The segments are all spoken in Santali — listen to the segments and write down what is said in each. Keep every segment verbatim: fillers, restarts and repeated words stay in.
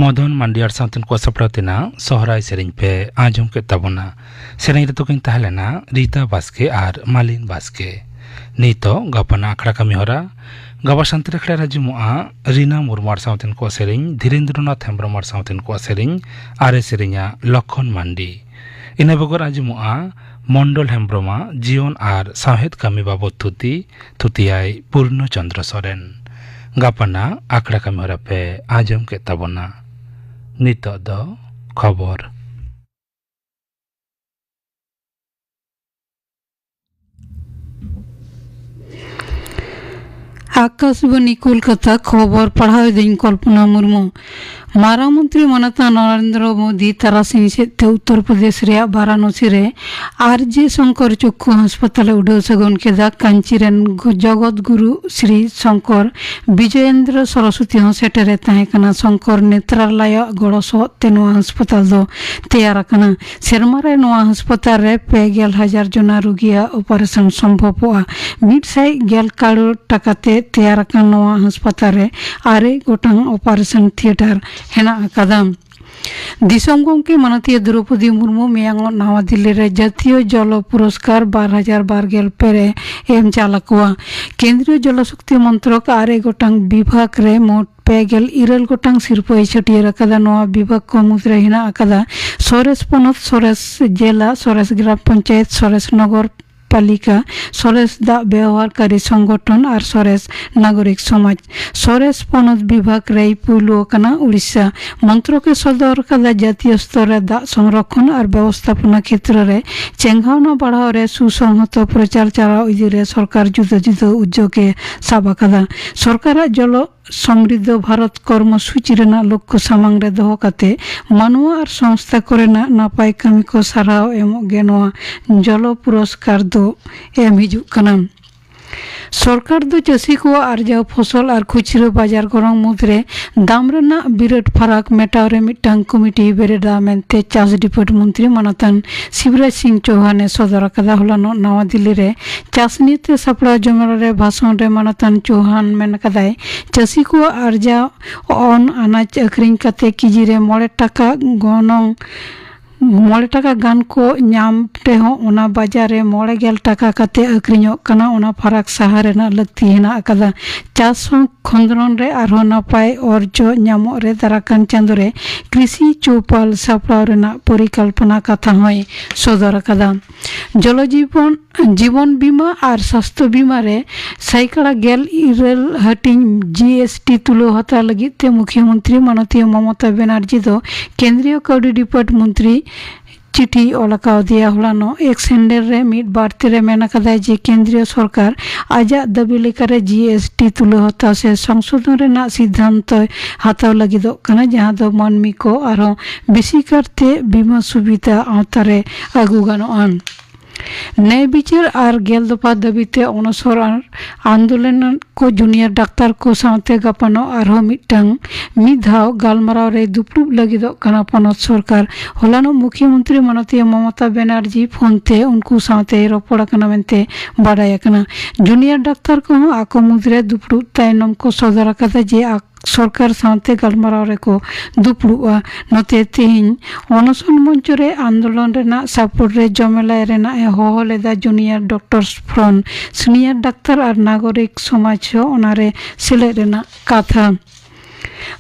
ᱢᱚᱫᱚᱱ ᱢᱟᱱᱰᱤ ᱟᱨ ᱥᱟᱶᱛᱮᱱ ᱠᱚᱣᱟᱜ ᱥᱟᱯᱲᱟᱣ ᱛᱮᱱᱟᱜ ᱥᱚᱦᱨᱟᱭ ᱥᱮᱨᱮᱧ ᱯᱮ ᱟᱸᱡᱚᱢ ᱠᱮᱫ ᱛᱟᱵᱚᱱᱟ᱾ ᱥᱮᱨᱮᱧ ᱨᱮᱫᱚ ᱠᱤᱱ ᱛᱟᱦᱮᱸ ᱞᱮᱱᱟ ᱨᱤᱛᱟ ᱵᱟᱥᱠᱮ ᱟᱨ ᱢᱟᱞᱤᱱ ᱵᱟᱥᱠᱮ᱾ ᱱᱤᱛᱚᱜ ᱜᱟᱯᱟᱱᱟᱜ ᱟᱠᱷᱲᱟ ᱠᱟᱹᱢᱤ ᱦᱚᱨᱟ᱾ ᱜᱟᱵᱟ ᱥᱟᱱᱛᱤ ᱟᱠᱷᱲᱟ ᱨᱮ ᱟᱸᱡᱚᱢᱚᱜᱼᱟ ᱨᱤᱱᱟ ᱢᱩᱨᱢᱩ ᱟᱨ ᱥᱟᱶᱛᱮᱱ ᱠᱚᱣᱟᱜ ᱥᱮᱨᱮᱧ, ᱫᱷᱤᱨᱮᱱᱫᱨᱚᱱᱟᱛᱷ ᱦᱮᱢᱵᱨᱚᱢ ᱟᱨ ᱥᱟᱶᱛᱮᱱ ᱠᱚᱣᱟᱜ ᱥᱮᱨᱮᱧ, ᱟᱨᱮ ᱥᱮᱨᱮᱧᱟ ᱞᱚᱠᱷᱚᱱ ᱢᱟᱱᱰᱤ᱾ ᱤᱱᱟᱹ ᱵᱮᱜᱚᱨ ᱟᱸᱡᱚᱢᱚᱜᱼᱟ ᱢᱚᱱᱰᱚᱞ ᱦᱮᱢᱵᱨᱚᱢᱟᱜ ᱡᱤᱭᱚᱱ ᱟᱨ ᱥᱟᱶᱦᱮᱫ ᱠᱟᱹᱢᱤ ᱵᱟᱵᱚᱫ ᱛᱷᱩᱛᱤ, ᱛᱷᱩᱛᱤᱭᱟᱭ ᱯᱩᱨᱱᱚ ᱪᱚᱱᱫᱨᱚ ᱥᱚᱨᱮᱱ᱾ ᱜᱟᱯᱟᱱᱟᱜ ᱟᱠᱷᱲᱟ ᱠᱟᱹᱢᱤ ᱦᱚᱨᱟ ᱯᱮ ᱟᱸᱡᱚᱢ ᱠᱮᱫ ᱛᱟᱵᱚᱱᱟ᱾ ᱱᱤᱛᱚᱜ ᱫᱚ ᱠᱷᱚᱵᱚᱨ᱾ ᱟᱠᱟᱥᱵᱟᱱᱤ ᱠᱳᱞᱠᱟᱛᱟ, ᱠᱷᱚᱵᱚᱨ ᱯᱟᱲᱦᱟᱣ ᱮᱫᱟᱹᱧ ᱠᱚᱞᱯᱚᱱᱟ ᱢᱩᱨᱢᱩ᱾ ᱢᱟᱨᱟᱝ ᱢᱚᱱᱛᱨᱤ ᱢᱟᱱᱚᱛᱟᱱ ᱱᱚᱨᱮᱱᱫᱨᱚ ᱢᱳᱫᱤ ᱛᱟᱨᱟᱥᱤᱧ ᱥᱮᱫ ᱛᱮ ᱩᱛᱛᱚᱨ ᱯᱨᱚᱫᱮᱥ ᱨᱮᱭᱟᱜ ᱵᱟᱨᱟᱱᱚᱥᱤ ᱨᱮ ᱟᱨ ᱡᱮ ᱥᱚᱝᱠᱚᱨ ᱪᱚᱠᱠᱷᱩ ᱦᱟᱥᱯᱟᱛᱟᱞ ᱮ ᱩᱰᱟᱹᱣ ᱥᱟᱹᱜᱩᱱ ᱠᱮᱫᱟ᱾ ᱠᱟᱧᱪᱤ ᱨᱮᱱ ᱜᱚ-, ᱡᱚᱜᱚᱛ ᱜᱩᱨᱩ ᱥᱨᱤ ᱥᱚᱝᱠᱚᱨ ᱵᱤᱡᱚᱭᱮᱱᱫᱨᱚ ᱥᱚᱨᱚᱥᱚᱛᱤ ᱦᱚᱸ ᱥᱮᱴᱮᱨ ᱮ ᱛᱟᱦᱮᱸ ᱠᱟᱱᱟ᱾ ᱥᱚᱝᱠᱚᱨ ᱱᱮᱛᱨᱟᱞᱟᱭᱚ ᱟᱜ ᱜᱚᱲᱚ ᱥᱚᱦᱚᱫ ᱛᱮ ᱱᱚᱣᱟ ᱦᱟᱥᱯᱟᱛᱟᱞ ᱫᱚ ᱛᱮᱭᱟᱨ ᱟᱠᱟᱱᱟ᱾ ᱥᱮᱨᱢᱟ ᱨᱮ ᱱᱚᱣᱟ ᱦᱟᱥᱯᱟᱛᱟᱞ ᱨᱮ ᱯᱮ ᱜᱮᱞ ᱦᱟᱡᱟᱨ ᱡᱚᱱᱟ ᱨᱩᱜᱤᱭᱟᱜ ᱚᱯᱟᱨᱮᱥᱚᱱ ᱥᱚᱢᱵᱷᱚᱵᱚᱜᱼᱟ᱾ ᱢᱤᱫ ᱥᱟᱭ ᱜᱮᱞ ᱠᱟᱨᱳᱲ ᱴᱟᱠᱟ ᱛᱮ ᱛᱮᱭᱟᱨ ᱟᱠᱟᱱ ᱱᱚᱣᱟ ᱦᱟᱥᱯᱟᱛᱟᱞ ᱨᱮ ᱟᱨᱮ ᱜᱚᱴᱟᱝ ᱚᱯᱟᱨᱮᱥᱚᱱ ᱛᱷᱤᱭᱮᱴᱟᱨ ᱦᱮᱱᱟᱜ ᱟᱠᱟᱫᱟ᱾ ᱫᱤᱥᱚᱢ ᱜᱚᱢᱠᱮ ᱢᱟᱱᱚᱛᱤᱭᱟᱹ ᱫᱨᱚᱣᱯᱚᱫᱤ ᱢᱩᱨᱢᱩ ᱢᱮᱭᱟᱝᱚᱜ ᱱᱟᱣᱟ ᱫᱤᱞᱞᱤ ᱨᱮ ᱡᱟᱹᱛᱤᱭᱚ ᱡᱚᱞᱚ ᱯᱩᱨᱚᱥᱠᱟᱨ ᱵᱟᱨ ᱦᱟᱡᱟᱨ ᱵᱟᱨ ᱜᱮᱞ ᱯᱮ ᱨᱮ ᱮᱢ ᱪᱟᱞ ᱟᱠᱚᱣᱟ᱾ ᱠᱮᱱᱫᱨᱤᱭᱚ ᱡᱚᱞ ᱥᱚᱠᱛᱤ ᱢᱚᱱᱛᱨᱚᱠ ᱟᱨᱮ ᱜᱚᱴᱟᱝ ᱵᱤᱵᱷᱟᱜᱽ ᱨᱮ ᱢᱳᱴ ᱯᱮ ᱜᱮᱞ ᱤᱨᱟᱹᱞ ᱜᱚᱴᱟᱝ ᱥᱤᱨᱯᱟᱹᱭ ᱪᱷᱟᱹᱴᱭᱟᱹᱨ ᱟᱠᱟᱫᱟ᱾ ᱱᱚᱣᱟ ᱵᱤᱵᱷᱟᱜᱽ ᱠᱚ ᱢᱩᱫᱽᱨᱮ ᱦᱮᱱᱟᱜ ᱟᱠᱟᱫᱟ ᱥᱚᱨᱮᱥ ᱯᱚᱱᱚᱛ, ᱥᱚᱨᱮᱥ ᱡᱮᱞᱟ, ᱥᱚᱨᱮᱥ ᱜᱨᱟᱢ ᱯᱚᱧᱪᱟᱭᱮᱛ, ᱥᱚᱨᱮᱥ ᱱᱚᱜᱚᱨ ᱯᱟᱞᱤᱠᱟ, ᱥᱚᱨᱮᱥ ᱫᱟᱜ ᱵᱮᱣᱦᱟᱨᱠᱟᱨᱤ ᱥᱚᱝᱜᱚᱴᱷᱚᱱ ᱟᱨ ᱥᱚᱨᱮᱥ ᱱᱟᱜᱚᱨᱤᱠ ᱥᱚᱢᱟᱡᱽ᱾ ᱥᱚᱨᱮᱥ ᱯᱚᱱᱚᱛ ᱵᱤᱵᱷᱟᱜᱽ ᱨᱮᱭ ᱯᱩᱭᱞᱩ ᱟᱠᱟᱱᱟ ᱩᱲᱤᱥᱥᱟ᱾ ᱢᱚᱱᱛᱨᱚᱠ ᱮ ᱥᱚᱫᱚᱨ ᱟᱠᱟᱫᱟ ᱡᱟᱹᱛᱤᱭᱚ ᱥᱛᱚᱨ ᱨᱮ ᱫᱟᱜ ᱥᱚᱝᱨᱚᱠᱷᱚᱱ ᱟᱨ ᱵᱮᱵᱚᱥᱛᱷᱟᱯᱚᱱᱟ ᱠᱷᱮᱛᱨᱚ ᱨᱮ ᱪᱮᱸᱜᱷᱟᱣᱱᱟ ᱵᱟᱲᱦᱟᱣ ᱨᱮ ᱥᱩᱥᱚᱝᱦᱚᱛᱚ ᱯᱨᱚᱪᱟᱨ ᱪᱟᱞᱟᱣ ᱤᱫᱤ ᱨᱮ ᱥᱚᱨᱠᱟᱨ ᱡᱩᱫᱟᱹ ᱡᱩᱫᱟᱹ ᱩᱫᱽᱡᱳᱜᱽ ᱮ ᱥᱟᱵ ᱟᱠᱟᱫᱟ᱾ ᱥᱚᱨᱠᱟᱨᱟᱜ ᱡᱚᱞᱚ ᱥᱚᱢᱨᱤᱫᱷᱚ ᱵᱷᱟᱨᱚᱛ ᱠᱚᱨᱢᱚ ᱥᱩᱪᱤ ᱨᱮᱱᱟᱜ ᱞᱚᱠᱠᱷᱚ ᱥᱟᱢᱟᱝ ᱨᱮ ᱫᱚᱦᱚ ᱠᱟᱛᱮ ᱢᱟᱱᱣᱟ ᱟᱨ ᱥᱚᱝᱥᱛᱷᱟ ᱠᱚᱨᱮᱱᱟᱜ ᱱᱟᱯᱟᱭ ᱠᱟᱹᱢᱤ ᱠᱚ ᱥᱟᱨᱦᱟᱣ ᱮᱢᱚᱜ ᱜᱮ ᱱᱚᱣᱟ ᱡᱚᱞᱚ ᱯᱩᱨᱚᱥᱠᱟᱨ ᱫᱚ ᱮᱢ ᱦᱤᱡᱩᱜ ᱠᱟᱱᱟ᱾ ᱥᱚᱨᱠᱟᱨ ᱫᱚ ᱪᱟᱹᱥᱤ ᱠᱚᱣᱟᱜ ᱟᱨᱡᱟᱣ ᱯᱷᱚᱥᱚᱞ ᱟᱨ ᱠᱷᱩᱪᱨᱟᱹ ᱵᱟᱡᱟᱨ ᱜᱚᱱᱚᱝ ᱢᱩᱫᱽᱨᱮ ᱫᱟᱢ ᱨᱮᱱᱟᱜ ᱵᱤᱨᱟᱹᱴ ᱯᱷᱟᱨᱟᱠ ᱢᱮᱴᱟᱣ ᱨᱮ ᱢᱤᱫᱴᱟᱝ ᱠᱚᱢᱤᱴᱤᱭ ᱵᱮᱨᱮᱫᱟ ᱢᱮᱱᱛᱮ ᱪᱟᱥ ᱰᱤᱯᱟᱨᱴ ᱢᱚᱱᱛᱨᱤ ᱢᱟᱱᱚᱛᱟᱱ ᱥᱤᱵᱨᱟᱡᱽ ᱥᱤᱝ ᱪᱳᱣᱦᱟᱱ ᱮ ᱥᱚᱫᱚᱨ ᱟᱠᱟᱫᱟ᱾ ᱦᱚᱞᱟᱱᱚᱜ ᱱᱟᱣᱟ ᱫᱤᱞᱞᱤ ᱨᱮ ᱪᱟᱥ ᱱᱤᱭᱮᱛᱮ ᱥᱟᱯᱲᱟᱣ ᱡᱚᱢᱮᱞᱟ ᱨᱮ ᱵᱷᱟᱥᱚᱱ ᱨᱮ ᱢᱟᱱᱚᱛᱟᱱ ᱪᱳᱣᱦᱟᱱ ᱢᱮᱱ ᱟᱠᱟᱫᱟᱭ, ᱪᱟᱹᱥᱤ ᱠᱚᱣᱟᱜ ᱟᱨᱡᱟᱣ ᱚᱱ ᱟᱱᱟᱡ ᱟᱹᱠᱷᱨᱤᱧ ᱠᱟᱛᱮ ᱠᱮᱡᱤ ᱨᱮ ᱢᱚᱬᱮ ᱴᱟᱠᱟ ᱜᱚᱱᱚᱝ, ᱢᱚᱬᱮ ᱴᱟᱠᱟ ᱜᱟᱱ ᱠᱚ ᱧᱟᱢ ᱨᱮᱦᱚᱸ ᱚᱱᱟ ᱵᱟᱡᱟᱨ ᱨᱮ ᱢᱚᱬᱮ ᱜᱮᱞ ᱴᱟᱠᱟ ᱠᱟᱛᱮ ᱟᱹᱠᱷᱨᱤᱧᱚᱜ ᱠᱟᱱᱟ᱾ ᱚᱱᱟ ᱯᱷᱟᱨᱟᱠ ᱥᱟᱦᱟ ᱨᱮᱱᱟᱜ ᱞᱟᱹᱠᱛᱤ ᱦᱮᱱᱟᱜ ᱟᱠᱟᱫᱟ᱾ ᱪᱟᱥ ᱦᱚᱸ ᱠᱷᱚᱸᱫᱽᱨᱚᱱ ᱨᱮ ᱟᱨᱦᱚᱸ ᱱᱟᱯᱟᱭ ᱚᱨᱡᱚ ᱧᱟᱢᱚᱜ ᱨᱮ ᱫᱟᱨᱟᱠᱟᱱ ᱪᱟᱸᱫᱳ ᱨᱮ ᱠᱨᱤᱥᱤ ᱪᱳᱣᱯᱟᱞ ᱥᱟᱯᱲᱟᱣ ᱨᱮᱱᱟᱜ ᱯᱚᱨᱤᱠᱚᱞᱯᱚᱱᱟ ᱠᱟᱛᱷᱟ ᱦᱚᱸᱭ ᱥᱚᱫᱚᱨ ᱟᱠᱟᱫᱟ᱾ ᱡᱚᱞᱚ ᱡᱤᱵᱚᱱ, ᱡᱤᱵᱚᱱ ᱵᱤᱢᱟ ᱟᱨ ᱥᱟᱥᱛᱷᱚ ᱵᱤᱢᱟ ᱨᱮ ᱥᱟᱭᱠᱟᱲᱟ ᱜᱮᱞ ᱤᱨᱟᱹᱞ ᱦᱟᱹᱴᱤᱧ ᱡᱤ ᱮᱥ ᱴᱤ ᱛᱩᱞᱟᱹᱣ ᱦᱟᱛᱟᱣ ᱞᱟᱹᱜᱤᱫ ᱛᱮ ᱢᱩᱠᱷᱭᱟᱹ ᱢᱚᱱᱛᱨᱤ ᱢᱟᱱᱚᱛᱤᱭᱟᱹ ᱢᱚᱢᱚᱛᱟ ᱵᱮᱱᱟᱨᱡᱤ ᱫᱚ ᱠᱮᱱᱫᱨᱤᱭᱚ ᱠᱟᱹᱣᱰᱤ ᱰᱤᱯᱟᱨᱴ ᱢᱚᱱᱛᱨᱤ ᱪᱤᱴᱷᱤ ᱚᱞ ᱟᱠᱟᱣᱫᱮᱭᱟ᱾ ᱦᱚᱞᱟᱱᱚᱜ ᱮᱠᱥ ᱦᱮᱱᱰᱮᱞ ᱨᱮ ᱢᱤᱫ ᱵᱟᱨᱛᱮ ᱨᱮ ᱢᱮᱱ ᱟᱠᱟᱫᱟᱭ ᱡᱮ ᱠᱮᱱᱫᱨᱤᱭᱚ ᱥᱚᱨᱠᱟᱨ ᱟᱡᱟᱜ ᱫᱟᱹᱵᱤ ᱞᱮᱠᱟᱨᱮ ᱡᱤ ᱮᱥ ᱴᱤ ᱛᱩᱞᱟᱹᱣ ᱦᱟᱛᱟᱣ ᱥᱮ ᱥᱚᱝᱥᱳᱫᱷᱚᱱ ᱨᱮᱱᱟᱜ ᱥᱤᱫᱷᱟᱱᱛᱚᱭ ᱦᱟᱛᱟᱣ ᱞᱟᱹᱜᱤᱫᱚᱜ ᱠᱟᱱᱟ, ᱡᱟᱦᱟᱸ ᱫᱚ ᱢᱟᱹᱱᱢᱤ ᱠᱚ ᱟᱨᱦᱚᱸ ᱵᱮᱥᱤ ᱠᱟᱨᱛᱮ ᱵᱤᱢᱟ ᱥᱩᱵᱤᱫᱷᱟ ᱟᱣᱛᱟ ᱨᱮ ᱟᱹᱜᱩ ᱜᱟᱱᱚᱜᱼᱟ᱾ ᱱᱮᱭ ᱵᱤᱪᱟᱹᱨ ᱟᱨ ᱜᱮᱞ ᱫᱚᱯᱷᱟ ᱫᱟᱹᱵᱤ ᱛᱮ ᱚᱱᱚᱥᱚᱨ ᱟᱨ ᱟᱱᱫᱳᱞᱚᱱ ᱠᱚ ᱡᱩᱱᱤᱭᱟᱨ ᱰᱟᱠᱛᱟᱨ ᱠᱚ ᱥᱟᱶᱛᱮ ᱜᱟᱯᱟᱱᱚᱜ ᱟᱨᱦᱚᱸ ᱢᱤᱫᱴᱟᱝ ᱢᱤᱫ ᱫᱷᱟᱣ ᱜᱟᱞᱢᱟᱨᱟᱣ ᱨᱮ ᱫᱩᱯᱲᱩᱵ ᱞᱟᱹᱜᱤᱫᱚᱜ ᱠᱟᱱᱟ ᱯᱚᱱᱚᱛ ᱥᱚᱨᱠᱟᱨ᱾ ᱦᱚᱞᱟᱱᱚᱜ ᱢᱩᱠᱷᱭᱚᱢᱚᱱᱛᱨᱤ ᱢᱟᱱᱚᱛᱤᱭᱟᱹ ᱢᱚᱢᱚᱛᱟ ᱵᱮᱱᱟᱨᱡᱤ ᱯᱷᱳᱱ ᱛᱮ ᱩᱱᱠᱩ ᱥᱟᱶᱛᱮ ᱨᱚᱯᱚᱲ ᱟᱠᱟᱱᱟ ᱢᱮᱱᱛᱮ ᱵᱟᱰᱟᱭ ᱟᱠᱟᱱᱟ᱾ ᱡᱩᱱᱤᱭᱟᱨ ᱰᱟᱠᱛᱟᱨ ᱠᱚᱦᱚᱸ ᱟᱠᱚ ᱢᱩᱫᱽᱨᱮ ᱫᱩᱯᱲᱩᱵ ᱛᱟᱭᱱᱚᱢ ᱠᱚ ᱥᱚᱫᱚᱨ ᱟᱠᱟᱫᱟ ᱡᱮ ᱟᱠ- ᱥᱚᱨᱠᱟᱨ ᱥᱟᱶᱛᱮ ᱜᱟᱞᱢᱟᱨᱟᱣ ᱨᱮᱠᱚ ᱫᱩᱯᱲᱩᱵᱼᱟ᱾ ᱱᱚᱛᱮ ᱛᱮᱦᱮᱧ ᱚᱱᱚᱥᱚᱱ ᱢᱚᱧᱪᱚ ᱨᱮ ᱟᱱᱫᱳᱞᱚᱱ ᱨᱮᱱᱟᱜ ᱥᱟᱯᱳᱨᱴ ᱨᱮ ᱡᱚᱢᱮᱞᱟᱭ ᱨᱮᱱᱟᱜ ᱮ ᱦᱚᱦᱚ ᱞᱮᱫᱟ ᱡᱩᱱᱤᱭᱟᱨ ᱰᱚᱠᱴᱚᱨᱥ ᱯᱷᱨᱚᱱᱴ, ᱥᱤᱱᱤᱭᱟᱨ ᱰᱟᱠᱛᱟᱨ ᱟᱨ ᱱᱟᱜᱚᱨᱤᱠ ᱥᱚᱢᱟᱡᱽ ᱦᱚᱸ ᱚᱱᱟᱨᱮ ᱥᱮᱞᱮᱫ ᱨᱮᱱᱟᱜ ᱠᱟᱛᱷᱟ᱾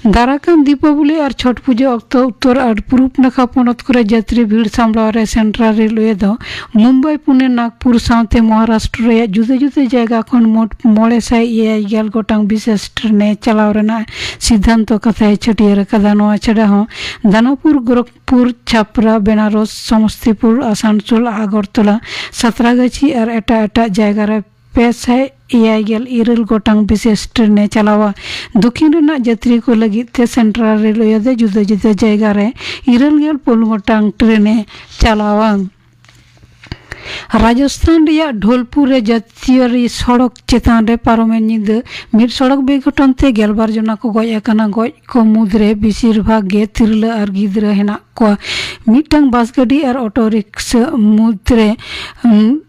ᱫᱟᱨᱟᱠᱟᱱ ᱫᱤᱯᱟᱵᱚᱞᱤ ᱟᱨ ᱪᱷᱚᱴ ᱯᱩᱡᱟᱹ ᱚᱠᱛᱚ ᱩᱛᱛᱚᱨ ᱟᱨ ᱯᱩᱨᱩᱵ ᱱᱟᱠᱷᱟ ᱯᱚᱱᱚᱛ ᱠᱚᱨᱮ ᱡᱟᱹᱛᱨᱤ ᱵᱷᱤᱲ ᱥᱟᱢᱵᱲᱟᱣ ᱨᱮ ᱥᱮᱱᱴᱨᱟᱞ ᱨᱮᱞᱣᱮ ᱫᱚ ᱢᱩᱢᱵᱟᱭ, ᱯᱩᱱᱮ, ᱱᱟᱜᱽᱯᱩᱨ ᱥᱟᱶᱛᱮ ᱢᱚᱦᱟᱨᱟᱥᱴᱨᱚ ᱨᱮᱭᱟᱜ ᱡᱩᱫᱟᱹ ᱡᱩᱫᱟᱹ ᱡᱟᱭᱜᱟ ᱠᱷᱚᱱ ᱢᱚᱴ ᱢᱚᱬᱮ ᱥᱟᱭ ᱮᱭᱟᱭ ᱜᱮᱞ ᱜᱚᱴᱟᱝ ᱵᱤᱥᱮᱥ ᱴᱨᱮᱱ ᱮ ᱪᱟᱞᱟᱣ ᱨᱮᱱᱟᱜ ᱥᱤᱫᱷᱟᱱᱛᱚ ᱠᱟᱛᱷᱟᱭ ᱪᱷᱟᱹᱴᱭᱟᱹᱨ ᱟᱠᱟᱫᱟ᱾ ᱱᱚᱣᱟ ᱪᱷᱟᱰᱟ ᱦᱚᱸ ᱫᱟᱱᱟᱯᱩᱨ, ᱜᱳᱨᱚᱠᱷᱯᱩᱨ, ᱪᱷᱟᱯᱨᱟ, ᱵᱮᱱᱟᱨᱚᱥ, ᱥᱚᱢᱚᱥᱛᱤᱯᱩᱨ, ᱟᱥᱟᱱᱥᱳᱞ, ᱟᱜᱚᱨᱛᱚᱞᱟ, ᱥᱟᱛᱨᱟᱜᱟᱪᱷᱤ ᱟᱨ ᱮᱴᱟᱜ ᱮᱴᱟᱜ ᱡᱟᱭᱜᱟ ᱨᱮ ᱯᱮ ᱥᱟᱭ ᱮᱭᱟᱭ ᱜᱮᱞ ᱤᱨᱟᱹᱞ ᱜᱚᱴᱟᱝ ᱵᱤᱥᱮᱥ ᱴᱨᱮᱱ ᱮ ᱪᱟᱞᱟᱣᱟ᱾ ᱫᱚᱠᱷᱤᱱ ᱨᱮᱱᱟᱜ ᱡᱟᱹᱛᱨᱤ ᱠᱚ ᱞᱟᱹᱜᱤᱫ ᱛᱮ ᱥᱮᱱᱴᱨᱟᱞ ᱨᱮᱞᱣᱮ ᱫᱚ ᱡᱩᱫᱟᱹ ᱡᱩᱫᱟᱹ ᱡᱟᱭᱜᱟ ᱨᱮ ᱤᱨᱟᱹᱞ ᱜᱮᱞ ᱯᱩᱱ ᱜᱚᱴᱟᱝ ᱴᱨᱮᱱ ᱮ ᱪᱟᱞᱟᱣᱟ᱾ ᱨᱟᱡᱚᱥᱛᱷᱟᱱ ᱨᱮᱭᱟᱜ ᱰᱷᱳᱞᱯᱩᱨ ᱨᱮ ᱡᱟᱹᱛᱤᱭᱟᱹᱨᱤ ᱥᱚᱲᱚᱠ ᱪᱮᱛᱟᱱ ᱨᱮ ᱯᱟᱨᱚᱢᱮᱱ ᱧᱤᱫᱟᱹ ᱢᱤᱫ ᱥᱚᱲᱚᱠ ᱵᱮᱜᱷᱚᱴᱚᱱ ᱛᱮ ᱜᱮᱞᱵᱟᱨ ᱡᱚᱱᱟ ᱠᱚ ᱜᱚᱡ ᱟᱠᱟᱱᱟ᱾ ᱜᱚᱡ ᱠᱚ ᱢᱩᱫᱽᱨᱮ ᱵᱮᱥᱤᱨ ᱵᱷᱟᱜᱽ ᱜᱮ ᱛᱤᱨᱞᱟᱹ ᱟᱨ ᱜᱤᱫᱽᱨᱟᱹ ᱦᱮᱱᱟᱜ ᱠᱚᱣᱟ᱾ ᱢᱤᱫᱴᱟᱝ ᱵᱟᱥ ᱜᱟᱹᱰᱤ ᱟᱨ ᱚᱴᱳ ᱨᱤᱠᱥᱟ ᱢᱩᱫᱽᱨᱮ, ᱩᱢ,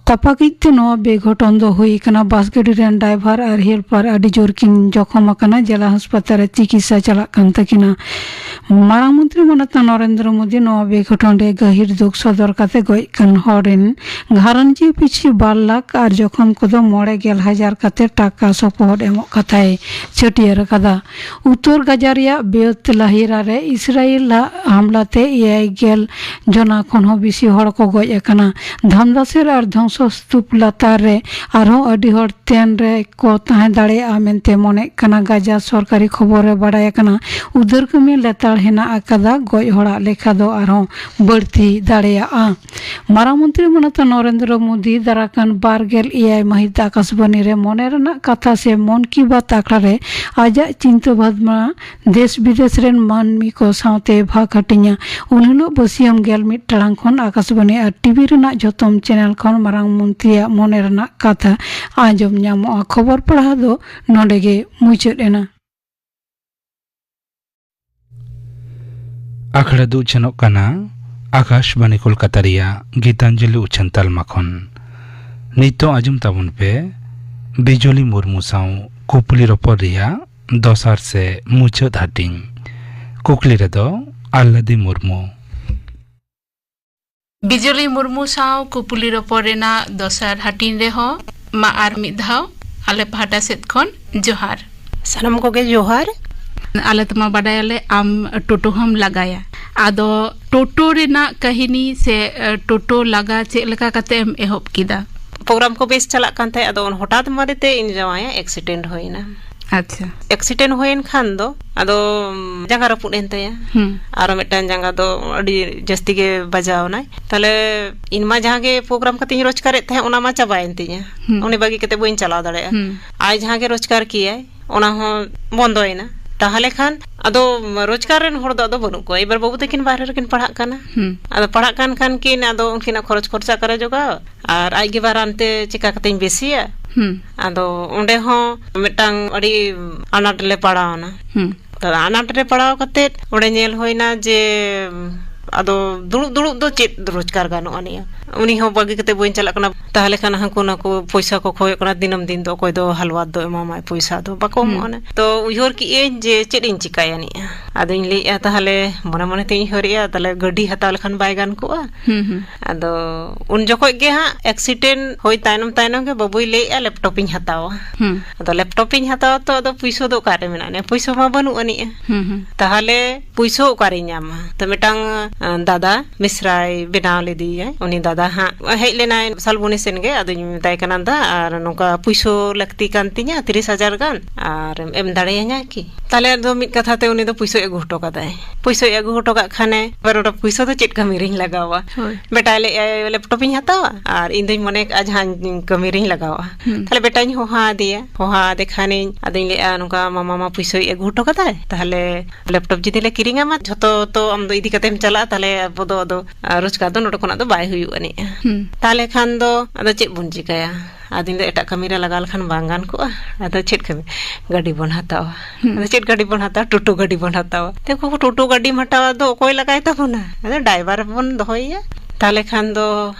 ᱛᱟᱯᱟᱠᱤᱡ ᱛᱮ ᱱᱚᱣᱟ ᱵᱮᱜᱷᱚᱴᱚᱱ ᱫᱚ ᱦᱩᱭ ᱟᱠᱟᱱᱟ᱾ ᱵᱟᱥ ᱜᱟᱹᱰᱤ ᱨᱮᱱ ᱰᱨᱟᱭᱵᱷᱟᱨ ᱟᱨ ᱦᱮᱞᱯᱟᱨ ᱟᱹᱰᱤ ᱡᱳᱨ ᱠᱤᱱ ᱡᱚᱠᱷᱚᱢ ᱟᱠᱟᱱᱟ᱾ ᱡᱮᱞᱟ ᱦᱟᱥᱯᱟᱛᱟᱞ ᱨᱮ ᱪᱤᱠᱤᱛᱥᱟ ᱪᱟᱞᱟᱜ ᱠᱟᱱ ᱛᱟᱹᱠᱤᱱᱟ᱾ ᱢᱟᱨᱟᱝ ᱢᱚᱱᱛᱨᱤ ᱢᱟᱱᱚᱛ ᱱᱚᱨᱮᱱᱫᱨᱚ ᱢᱳᱫᱤ ᱱᱚᱣᱟ ᱵᱮᱜᱷᱚᱴᱚᱱ ᱨᱮ ᱜᱟᱹᱦᱤᱨ ᱫᱩᱠ ᱥᱚᱫᱚᱨ ᱠᱟᱛᱮ ᱜᱚᱡ ᱟᱠᱟᱱ ᱦᱚᱲ ᱨᱮᱱ ᱜᱷᱟᱨᱚᱸᱡᱽ ᱯᱤᱪᱷᱤ ᱵᱟᱨ ᱞᱟᱠᱷ ᱟᱨ ᱡᱚᱠᱷᱚᱢ ᱠᱚᱫᱚ ᱢᱚᱬᱮ ᱜᱮᱞ ᱦᱟᱡᱟᱨ ᱠᱟᱛᱮ ᱴᱟᱠᱟ ᱥᱚᱯᱚᱦᱚᱫ ᱮᱢᱚᱜ ᱠᱟᱛᱷᱟᱭ ᱪᱷᱟᱹᱴᱭᱟᱹᱨ ᱟᱠᱟᱫᱟ᱾ ᱩᱛᱛᱚᱨ ᱜᱟᱡᱟ ᱨᱮᱭᱟᱜ ᱵᱮᱭᱚᱛ ᱞᱟᱦᱤᱨᱟ ᱨᱮ ᱤᱥᱨᱟᱭᱮᱞ ᱟᱜ ᱦᱟᱢᱞᱟ ᱛᱮ ᱮᱭᱟᱭ ᱜᱮᱞ ᱡᱚᱱᱟ ᱠᱷᱚᱱ ᱦᱚᱸ ᱵᱤᱥᱤ ᱦᱚᱲ ᱠᱚ ᱜᱚᱡ ᱟᱠᱟᱱᱟ᱾ ᱫᱷᱟᱱᱫᱟᱥᱮᱨ ᱟᱨ ᱫᱷᱚᱝᱥᱚ ᱥᱛᱩᱯ ᱞᱟᱛᱟᱨ ᱨᱮ ᱟᱨᱦᱚᱸ ᱟᱹᱰᱤ ᱦᱚᱲ ᱛᱮᱱ ᱨᱮ ᱠᱚ ᱛᱟᱦᱮᱸ ᱫᱟᱲᱮᱭᱟᱜᱼᱟ ᱢᱮᱱᱛᱮ ᱢᱚᱱᱮᱜ ᱠᱟᱱᱟ᱾ ᱜᱟᱡᱟ ᱥᱚᱨᱠᱟᱨᱤ ᱠᱷᱚᱵᱚᱨ ᱨᱮ ᱵᱟᱰᱟᱭ ᱟᱠᱟᱱᱟ, ᱩᱫᱟᱹᱨ ᱠᱟᱹᱢᱤ ᱞᱮᱛᱟᱲ ᱦᱮᱱᱟᱜ ᱟᱠᱟᱫᱟ, ᱜᱚᱡ ᱦᱚᱲᱟᱜ ᱞᱮᱠᱷᱟ ᱫᱚ ᱟᱨᱦᱚᱸ ᱵᱟᱹᱲᱛᱤ ᱫᱟᱲᱮᱭᱟᱜᱼᱟ᱾ ᱢᱟᱨᱟᱝ ᱢᱚᱱᱛᱨᱤ ᱢᱟᱱᱚᱛ ᱱᱚᱨᱮᱱᱫᱨᱚ ᱢᱳᱫᱤ ᱫᱟᱨᱟᱠᱟᱱ ᱵᱟᱨ ᱜᱮᱞ ᱮᱭᱟᱭ ᱢᱟᱹᱦᱤᱛ ᱟᱠᱟᱥᱵᱟᱱᱤ ᱨᱮ ᱢᱚᱱᱮ ᱨᱮᱱᱟᱜ ᱠᱟᱛᱷᱟ ᱥᱮ ᱢᱚᱱ ᱠᱤ ᱵᱟᱛ ᱟᱠᱷᱲᱟ ᱨᱮ ᱟᱡᱟᱜ ᱪᱤᱱᱛᱟᱹ ᱵᱷᱟᱵᱽᱱᱟ ᱫᱮᱥ ᱵᱤᱫᱮᱥ ᱨᱮᱱ ᱢᱟᱹᱱᱢᱤ ᱠᱚ ᱥᱟᱶᱛᱮ ᱵᱷᱟᱜᱽ ᱦᱟᱹᱴᱤᱧᱟ᱾ ᱩᱱ ᱦᱤᱞᱳᱜ ᱵᱟᱹᱥᱤᱭᱟᱹᱢ ᱜᱮᱞ ᱢᱤᱫ ᱴᱟᱲᱟᱝ ᱠᱷᱚᱱ ᱟᱠᱟᱥᱵᱟᱱᱤ ᱟᱨ ᱴᱤᱵᱷᱤ ᱨᱮᱱᱟᱜ ᱡᱷᱚᱛᱚᱢ ᱪᱮᱱᱮᱞ ᱠᱷᱚᱱ ᱢᱟᱨᱟᱝ ᱢᱚᱱᱛᱨᱤᱭᱟᱜ ᱢᱚᱱᱮ ᱨᱮᱱᱟᱜ ᱠᱟᱛᱷᱟ ᱟᱸᱡᱚᱢ ᱧᱟᱢᱚᱜᱼᱟ᱾ ᱠᱷᱚᱵᱚᱨ ᱯᱟᱲᱦᱟᱣ ᱫᱚ ᱱᱚᱰᱮ ᱜᱮ ᱢᱩᱪᱟᱹᱫ ᱮᱱᱟ᱾ ᱟᱠᱷᱲᱟ ᱫᱚ ᱩᱪᱷᱟᱹᱱᱚᱜ ᱠᱟᱱᱟ ᱟᱠᱟᱥᱵᱟᱱᱤ ᱠᱳᱞᱠᱟᱛᱟ ᱨᱮᱭᱟᱜ ᱜᱤᱛᱟᱧᱡᱚᱞᱤ ᱩᱪᱷᱟᱹᱱ ᱛᱟᱞᱢᱟ ᱠᱷᱚᱱ᱾ ᱱᱤᱛᱚᱜ ᱟᱸᱡᱚᱢ ᱛᱟᱵᱚᱱ ᱯᱮ ᱵᱤᱡᱚᱞᱤ ᱢᱩᱨᱢᱩ ᱥᱟᱶ ᱠᱩᱯᱞᱤ ᱨᱚᱯᱚᱲ ᱨᱮᱭᱟᱜ ᱫᱚᱥᱟᱨ ᱥᱮ ᱢᱩᱪᱟᱹᱫ ᱦᱟᱹᱴᱤᱧ᱾ ᱠᱩᱠᱞᱤ ᱨᱮᱫᱚ ᱟᱞᱞᱟᱫᱤ ᱢᱩᱨᱢᱩ᱾ ᱵᱤᱡᱚᱞᱤ ᱢᱩᱨᱢᱩ ᱥᱟᱶ ᱠᱩᱯᱞᱤ ᱨᱚᱯᱚᱲ ᱨᱮᱱᱟᱜ ᱫᱚᱥᱟᱨ ᱦᱟᱹᱴᱤᱧ ᱨᱮᱦᱚᱸ ᱢᱟ ᱟᱨ ᱢᱤᱫ ᱫᱷᱟᱣ ᱟᱞᱮ ᱯᱟᱦᱴᱟ ᱥᱮᱫ ᱠᱷᱚᱱ ᱡᱚᱦᱟᱨ᱾ ᱥᱟᱱᱟᱢ ᱠᱚᱜᱮ ᱡᱚᱦᱟᱨ᱾ ᱟᱞᱮ ᱛᱮᱢᱟ ᱵᱟᱰᱟᱭᱟᱞᱮ ᱟᱢ ᱴᱳᱴᱳ ᱦᱚᱸᱢ ᱞᱟᱜᱟᱭᱟ, ᱟᱫᱚ ᱴᱳᱴᱳ ᱨᱮᱱᱟᱜ ᱠᱟᱹᱦᱤᱱᱤ ᱥᱮ ᱮ, ᱴᱳᱴᱳ ᱞᱟᱜᱟ ᱪᱮᱫ ᱞᱮᱠᱟ ᱠᱟᱛᱮ ᱮᱢ ᱮᱦᱚᱵ ᱠᱮᱫᱟ? ᱯᱨᱳᱜᱨᱟᱢ ᱠᱚ ᱵᱮᱥ ᱪᱟᱞᱟᱜ ᱠᱟᱱ ᱛᱟᱦᱮᱸᱫ, ᱟᱫᱚ ᱦᱚᱴᱟᱛ ᱢᱟᱨᱮᱛᱮ ᱤᱧ ᱡᱟᱶᱟᱭᱟᱜ ᱮᱠᱥᱤᱰᱮᱱᱴ ᱦᱩᱭᱱᱟ᱾ ᱟᱪᱪᱷᱟ᱾ ᱮᱠᱥᱤᱰᱮᱱᱴ ᱦᱩᱭᱮᱱ ᱠᱷᱟᱱ ᱫᱚ ᱟᱫᱚ ᱡᱟᱸᱜᱟ ᱨᱟᱹᱯᱩᱫ ᱮᱱ ᱛᱟᱭᱟ᱾ ᱦᱩᱸ᱾ ᱟᱨᱚ ᱢᱤᱫᱴᱟᱝ ᱡᱟᱸᱜᱟ ᱫᱚ ᱟᱹᱰᱤ ᱡᱟᱹᱥᱛᱤ ᱜᱮ ᱵᱟᱡᱟᱣ ᱮᱱᱟᱭ᱾ ᱛᱟᱦᱞᱮ ᱤᱧ ᱢᱟ ᱡᱟᱦᱟᱸ ᱜᱮ ᱯᱨᱳᱜᱨᱟᱢ ᱠᱟᱛᱮᱧ ᱨᱳᱡᱽᱜᱟᱨᱮᱫ ᱛᱟᱦᱮᱸᱫ, ᱚᱱᱟ ᱢᱟ ᱪᱟᱵᱟᱭᱮᱱ ᱛᱤᱧᱟ᱾ ᱦᱩᱸ᱾ ᱩᱱᱤ ᱵᱟᱹᱜᱤ ᱠᱟᱛᱮ ᱵᱟᱹᱧ ᱪᱟᱞᱟᱣ ᱫᱟᱲᱮᱭᱟᱜᱼᱟ᱾ ᱦᱩᱸ᱾ ᱟᱡ ᱡᱟᱦᱟᱸ ᱜᱮ ᱨᱳᱡᱽᱜᱟᱨ ᱠᱮᱭᱟᱭ, ᱚᱱᱟ ᱦᱚᱸ ᱵᱚᱱᱫᱚᱭᱮᱱᱟ᱾ ᱛᱟᱦᱞᱮ ᱠᱷᱟᱱ ᱟᱫᱚ ᱨᱳᱡᱽᱜᱟᱨ ᱨᱮᱱ ᱦᱚᱲ ᱫᱚ ᱟᱫᱚ ᱵᱟᱹᱱᱩᱜ ᱠᱚᱣᱟ᱾ ᱮᱵᱟᱨ ᱵᱟᱹᱵᱩ ᱛᱟᱹᱠᱤᱱ ᱵᱟᱦᱨᱮ ᱨᱮᱠᱤᱱ ᱯᱟᱲᱦᱟᱜ ᱠᱟᱱᱟ᱾ ᱦᱩᱸ᱾ ᱟᱫᱚ ᱯᱟᱲᱦᱟᱜ ᱠᱟᱱ ᱠᱷᱟᱱ ᱠᱤᱱ, ᱟᱫᱚ ᱩᱱᱠᱤᱱᱟᱜ ᱠᱷᱚᱨᱚᱪ ᱠᱷᱚᱨᱪᱟ ᱚᱠᱟᱨᱮ ᱡᱚᱜᱟᱣ? ᱟᱨ ᱟᱡ ᱜᱮ ᱵᱟᱨᱟᱱ ᱛᱮ ᱪᱮᱠᱟ ᱠᱟᱛᱮᱧ ᱵᱮᱥᱤᱭᱟ? ᱦᱩᱸ᱾ ᱟᱫᱚ ᱚᱸᱰᱮ ᱦᱚᱸ ᱢᱤᱫᱴᱟᱝ ᱟᱹᱰᱤ ᱟᱱᱟᱴ ᱞᱮ ᱯᱟᱲᱟᱣᱱᱟ᱾ ᱦᱩᱸ᱾ ᱛᱚ ᱟᱱᱟᱴ ᱨᱮ ᱯᱟᱲᱟᱣ ᱠᱟᱛᱮᱫ ᱚᱸᱰᱮ ᱧᱮᱞ ᱦᱩᱭᱱᱟ ᱡᱮ ᱟᱫᱚ ᱫᱩᱲᱩᱵ ᱫᱩᱲᱩᱵ ᱫᱚ ᱪᱮᱫ ᱨᱳᱡᱽᱜᱟᱨ ᱜᱟᱱᱚᱜᱼᱟ ᱱᱤᱭᱟᱹ? ᱩᱱᱤ ᱦᱚᱸ ᱵᱟᱹᱜᱤ ᱠᱟᱛᱮ ᱵᱟᱹᱧ ᱪᱟᱞᱟᱜ ᱠᱟᱱᱟ᱾ ᱛᱟᱦᱞᱮ ᱠᱷᱟᱱ ᱦᱟᱹᱱᱠᱩ ᱱᱟᱠᱩ ᱯᱚᱭᱥᱟ ᱠᱚ ᱠᱷᱚᱭᱚᱜ ᱠᱟᱱᱟ, ᱫᱤᱱᱟᱹᱢ ᱫᱤᱱ ᱫᱚ ᱚᱠᱚᱭ ᱫᱚ ᱦᱟᱞᱣᱟᱛ ᱫᱚ ᱮᱢᱟᱢᱟᱭ, ᱯᱚᱭᱥᱟ ᱫᱚ ᱵᱟᱠᱚ ᱦᱩᱸ᱾ ᱮᱢᱚᱜᱼᱟ᱾ ᱛᱚ ᱩᱭᱦᱟᱹᱨ ᱠᱮᱜᱼᱟᱹᱧ ᱡᱮ ᱪᱮᱫ ᱤᱧ ᱪᱤᱠᱟᱹᱭᱟ ᱱᱤᱭᱟᱹ? ᱟᱫᱚᱧ ᱞᱟᱹᱭᱮᱫᱼᱟ, ᱛᱟᱦᱚᱞᱮ ᱢᱚᱱᱮ ᱢᱚᱱᱮ ᱛᱤᱧ ᱩᱭᱦᱟᱹᱨᱮᱫᱼᱟ, ᱛᱟᱦᱚᱞᱮ ᱜᱟᱹᱰᱤ ᱦᱟᱛᱟᱣ ᱞᱮᱠᱷᱟᱱ ᱵᱟᱭ ᱜᱟᱱ ᱠᱚᱜᱼᱟ? ᱦᱩᱸ, ᱦᱩᱸ᱾ ᱟᱫᱚ ᱩᱱ ᱡᱚᱠᱷᱚᱡ ᱜᱮ ᱦᱟᱸᱜ ᱮᱠᱥᱤᱰᱮᱱᱴ ᱦᱩᱭ ᱛᱟᱭᱱᱚᱢ ᱛᱟᱭᱱᱚᱢ ᱜᱮ ᱵᱟᱹᱵᱩᱭ ᱞᱟᱹᱭᱮᱫᱼᱟ, ᱞᱮᱯᱴᱚᱯᱤᱧ ᱦᱟᱛᱟᱣᱟ᱾ ᱦᱩᱸ᱾ ᱟᱫᱚ ᱞᱮᱯᱴᱚᱯᱤᱧ ᱦᱟᱛᱟᱣᱟ ᱛᱚ, ᱟᱫᱚ ᱯᱩᱭᱥᱟᱹ ᱫᱚ ᱚᱠᱟᱨᱮ ᱢᱮᱱᱟᱜᱼᱟ? ᱯᱩᱭᱥᱟᱹ ᱢᱟ ᱵᱟᱹᱱᱩᱜ ᱟᱹᱱᱤᱡᱼᱟ᱾ ᱦᱩᱸ, ᱦᱩᱸ᱾ ᱛᱟᱦᱚᱞᱮ ᱯᱩᱭᱥᱟᱹ ᱚᱠᱟᱨᱮᱧ ᱧᱟᱢᱟ? ᱛᱚ ᱢᱤᱫᱴᱟᱝ, ᱟᱸ, ᱫᱟᱫᱟ ᱢᱤᱥᱨᱟᱭ ᱵᱮᱱᱟᱣ ᱞᱮᱫᱮᱭᱟᱭ᱾ ᱩᱱᱤ ᱫᱟᱫᱟ ᱦᱟᱸᱜ ᱦᱮᱡ ᱞᱮᱱᱟᱭ ᱥᱟᱞᱵᱚᱱᱤ ᱥᱮᱱ ᱜᱮ᱾ ᱟᱫᱚᱧ ᱢᱮᱛᱟᱭ ᱠᱟᱱᱟ, "ᱫᱟ, ᱟᱨ ᱱᱚᱝᱠᱟ ᱯᱩᱭᱥᱟᱹ ᱞᱟᱹᱠᱛᱤ ᱠᱟᱱ ᱛᱤᱧᱟ ᱛᱤᱨᱤᱥ ᱦᱟᱡᱟᱨ ᱜᱟᱱ, ᱟᱨ ᱮᱢ ᱫᱟᱲᱮᱭᱟᱹᱧᱟ ᱠᱤ?" ᱛᱟᱦᱚᱞᱮ ᱟᱫᱚ ᱢᱤᱫ ᱠᱟᱛᱷᱟ ᱛᱮ ᱩᱱᱤ ᱫᱚ ᱯᱩᱭᱥᱟᱹᱭ ᱟᱹᱜᱩ ᱦᱚᱴᱚ ᱠᱟᱫᱟᱭ᱾ ᱯᱩᱭᱥᱟᱹᱭ ᱟᱹᱜᱩ ᱦᱚᱴᱚ ᱠᱟᱜ ᱠᱷᱟᱱᱮ, ᱮᱵᱟᱨ ᱚᱱᱟ ᱯᱩᱭᱥᱟᱹ ᱫᱚ ᱪᱮᱫ ᱠᱟᱹᱢᱤ ᱨᱤᱧ ᱞᱟᱜᱟᱣᱟ? ᱦᱳᱭ᱾ ᱵᱮᱴᱟᱭ ᱞᱟᱹᱭᱮᱫᱼᱟᱭ, "ᱞᱮᱯᱴᱚᱯᱤᱧ ᱦᱟᱛᱟᱣᱟ ᱟᱨ ᱤᱧ ᱫᱚᱧ ᱢᱚᱱᱮ ᱠᱟᱜᱼᱟ ᱡᱟᱦᱟᱸ ᱠᱟᱹᱢᱤ ᱨᱤᱧ ᱞᱟᱜᱟᱣᱟ᱾" ᱦᱩᱸ᱾ ᱛᱟᱦᱚᱞᱮ ᱵᱮᱴᱟᱧ ᱦᱚᱦᱚ ᱟᱫᱮᱭᱟ᱾ ᱦᱚᱦᱚ ᱟᱫᱮ ᱠᱷᱟᱱᱤᱧ ᱟᱫᱚᱧ ᱞᱟᱹᱭᱮᱫᱼᱟ, "ᱱᱚᱝᱠᱟ ᱢᱟᱢᱟ ᱢᱟ ᱯᱩᱭᱥᱟᱹᱭ ᱟᱹᱜᱩ ᱦᱚᱴᱚ ᱠᱟᱫᱟᱭ, ᱛᱟᱦᱚᱞᱮ ᱞᱮᱯᱴᱚᱯ ᱡᱩᱫᱤ ᱞᱮ ᱠᱤᱨᱤᱧᱟᱢᱟ, ᱡᱷᱚᱛᱚ ᱛᱚ ᱟᱢ ᱫᱚ ᱤᱫᱤ ᱠᱟᱛᱮᱢ ᱪᱟᱞᱟᱜᱼᱟ, ᱛᱟᱦᱚᱞᱮ ᱟᱵᱚ ᱫᱚ ᱟᱫᱚ, ᱟᱨ ᱨᱳᱡᱽᱜᱟᱨ ᱫᱚ ᱱᱚᱰᱮ ᱠᱷᱚᱱᱟᱜ ᱫᱚ ᱵᱟᱭ ᱦᱩᱭᱩᱜ ᱟᱹᱱᱤᱡᱼᱟ᱾ ᱦᱩᱸ᱾ ᱛᱟᱦᱚᱞᱮ ᱠᱷᱟᱱ ᱫᱚ ᱟᱫᱚ ᱪᱮᱫ ᱵᱚᱱ ᱪᱤᱠᱟᱹᱭᱟ?" ᱟᱫᱚᱧ ᱫᱚ ᱮᱴᱟᱜ ᱠᱟᱹᱢᱤ ᱨᱮ ᱞᱟᱜᱟᱣ ᱞᱮᱠᱷᱟᱱ ᱵᱟᱝ ᱜᱟᱱ ᱠᱚᱜᱼᱟ? ᱟᱫᱚ ᱪᱮᱫ ᱠᱟᱹᱢᱤ? ᱜᱟᱹᱰᱤ ᱵᱚᱱ ᱦᱟᱛᱟᱣᱟ᱾ ᱦᱩᱸ᱾ ᱟᱫᱚ ᱪᱮᱫ ᱜᱟᱹᱰᱤ ᱵᱚᱱ ᱦᱟᱛᱟᱣᱟ? ᱴᱳᱴᱳ ᱜᱟᱹᱰᱤ ᱵᱚᱱ ᱦᱟᱛᱟᱣᱟ᱾ ᱛᱮ ᱠᱚ ᱴᱳᱴᱳ ᱜᱟᱹᱰᱤᱢ ᱦᱟᱛᱟᱣᱟ ᱫᱚ ᱚᱠᱚᱭ ᱞᱟᱜᱟᱭ ᱛᱟᱵᱚᱱᱟ? ᱟᱫᱚ ᱰᱟᱭᱵᱟᱨ ᱵᱚᱱ ᱫᱚᱦᱚᱭᱮᱭᱟ᱾ ᱛᱟᱦᱚᱞᱮ ᱠᱷᱟᱱ ᱫᱚ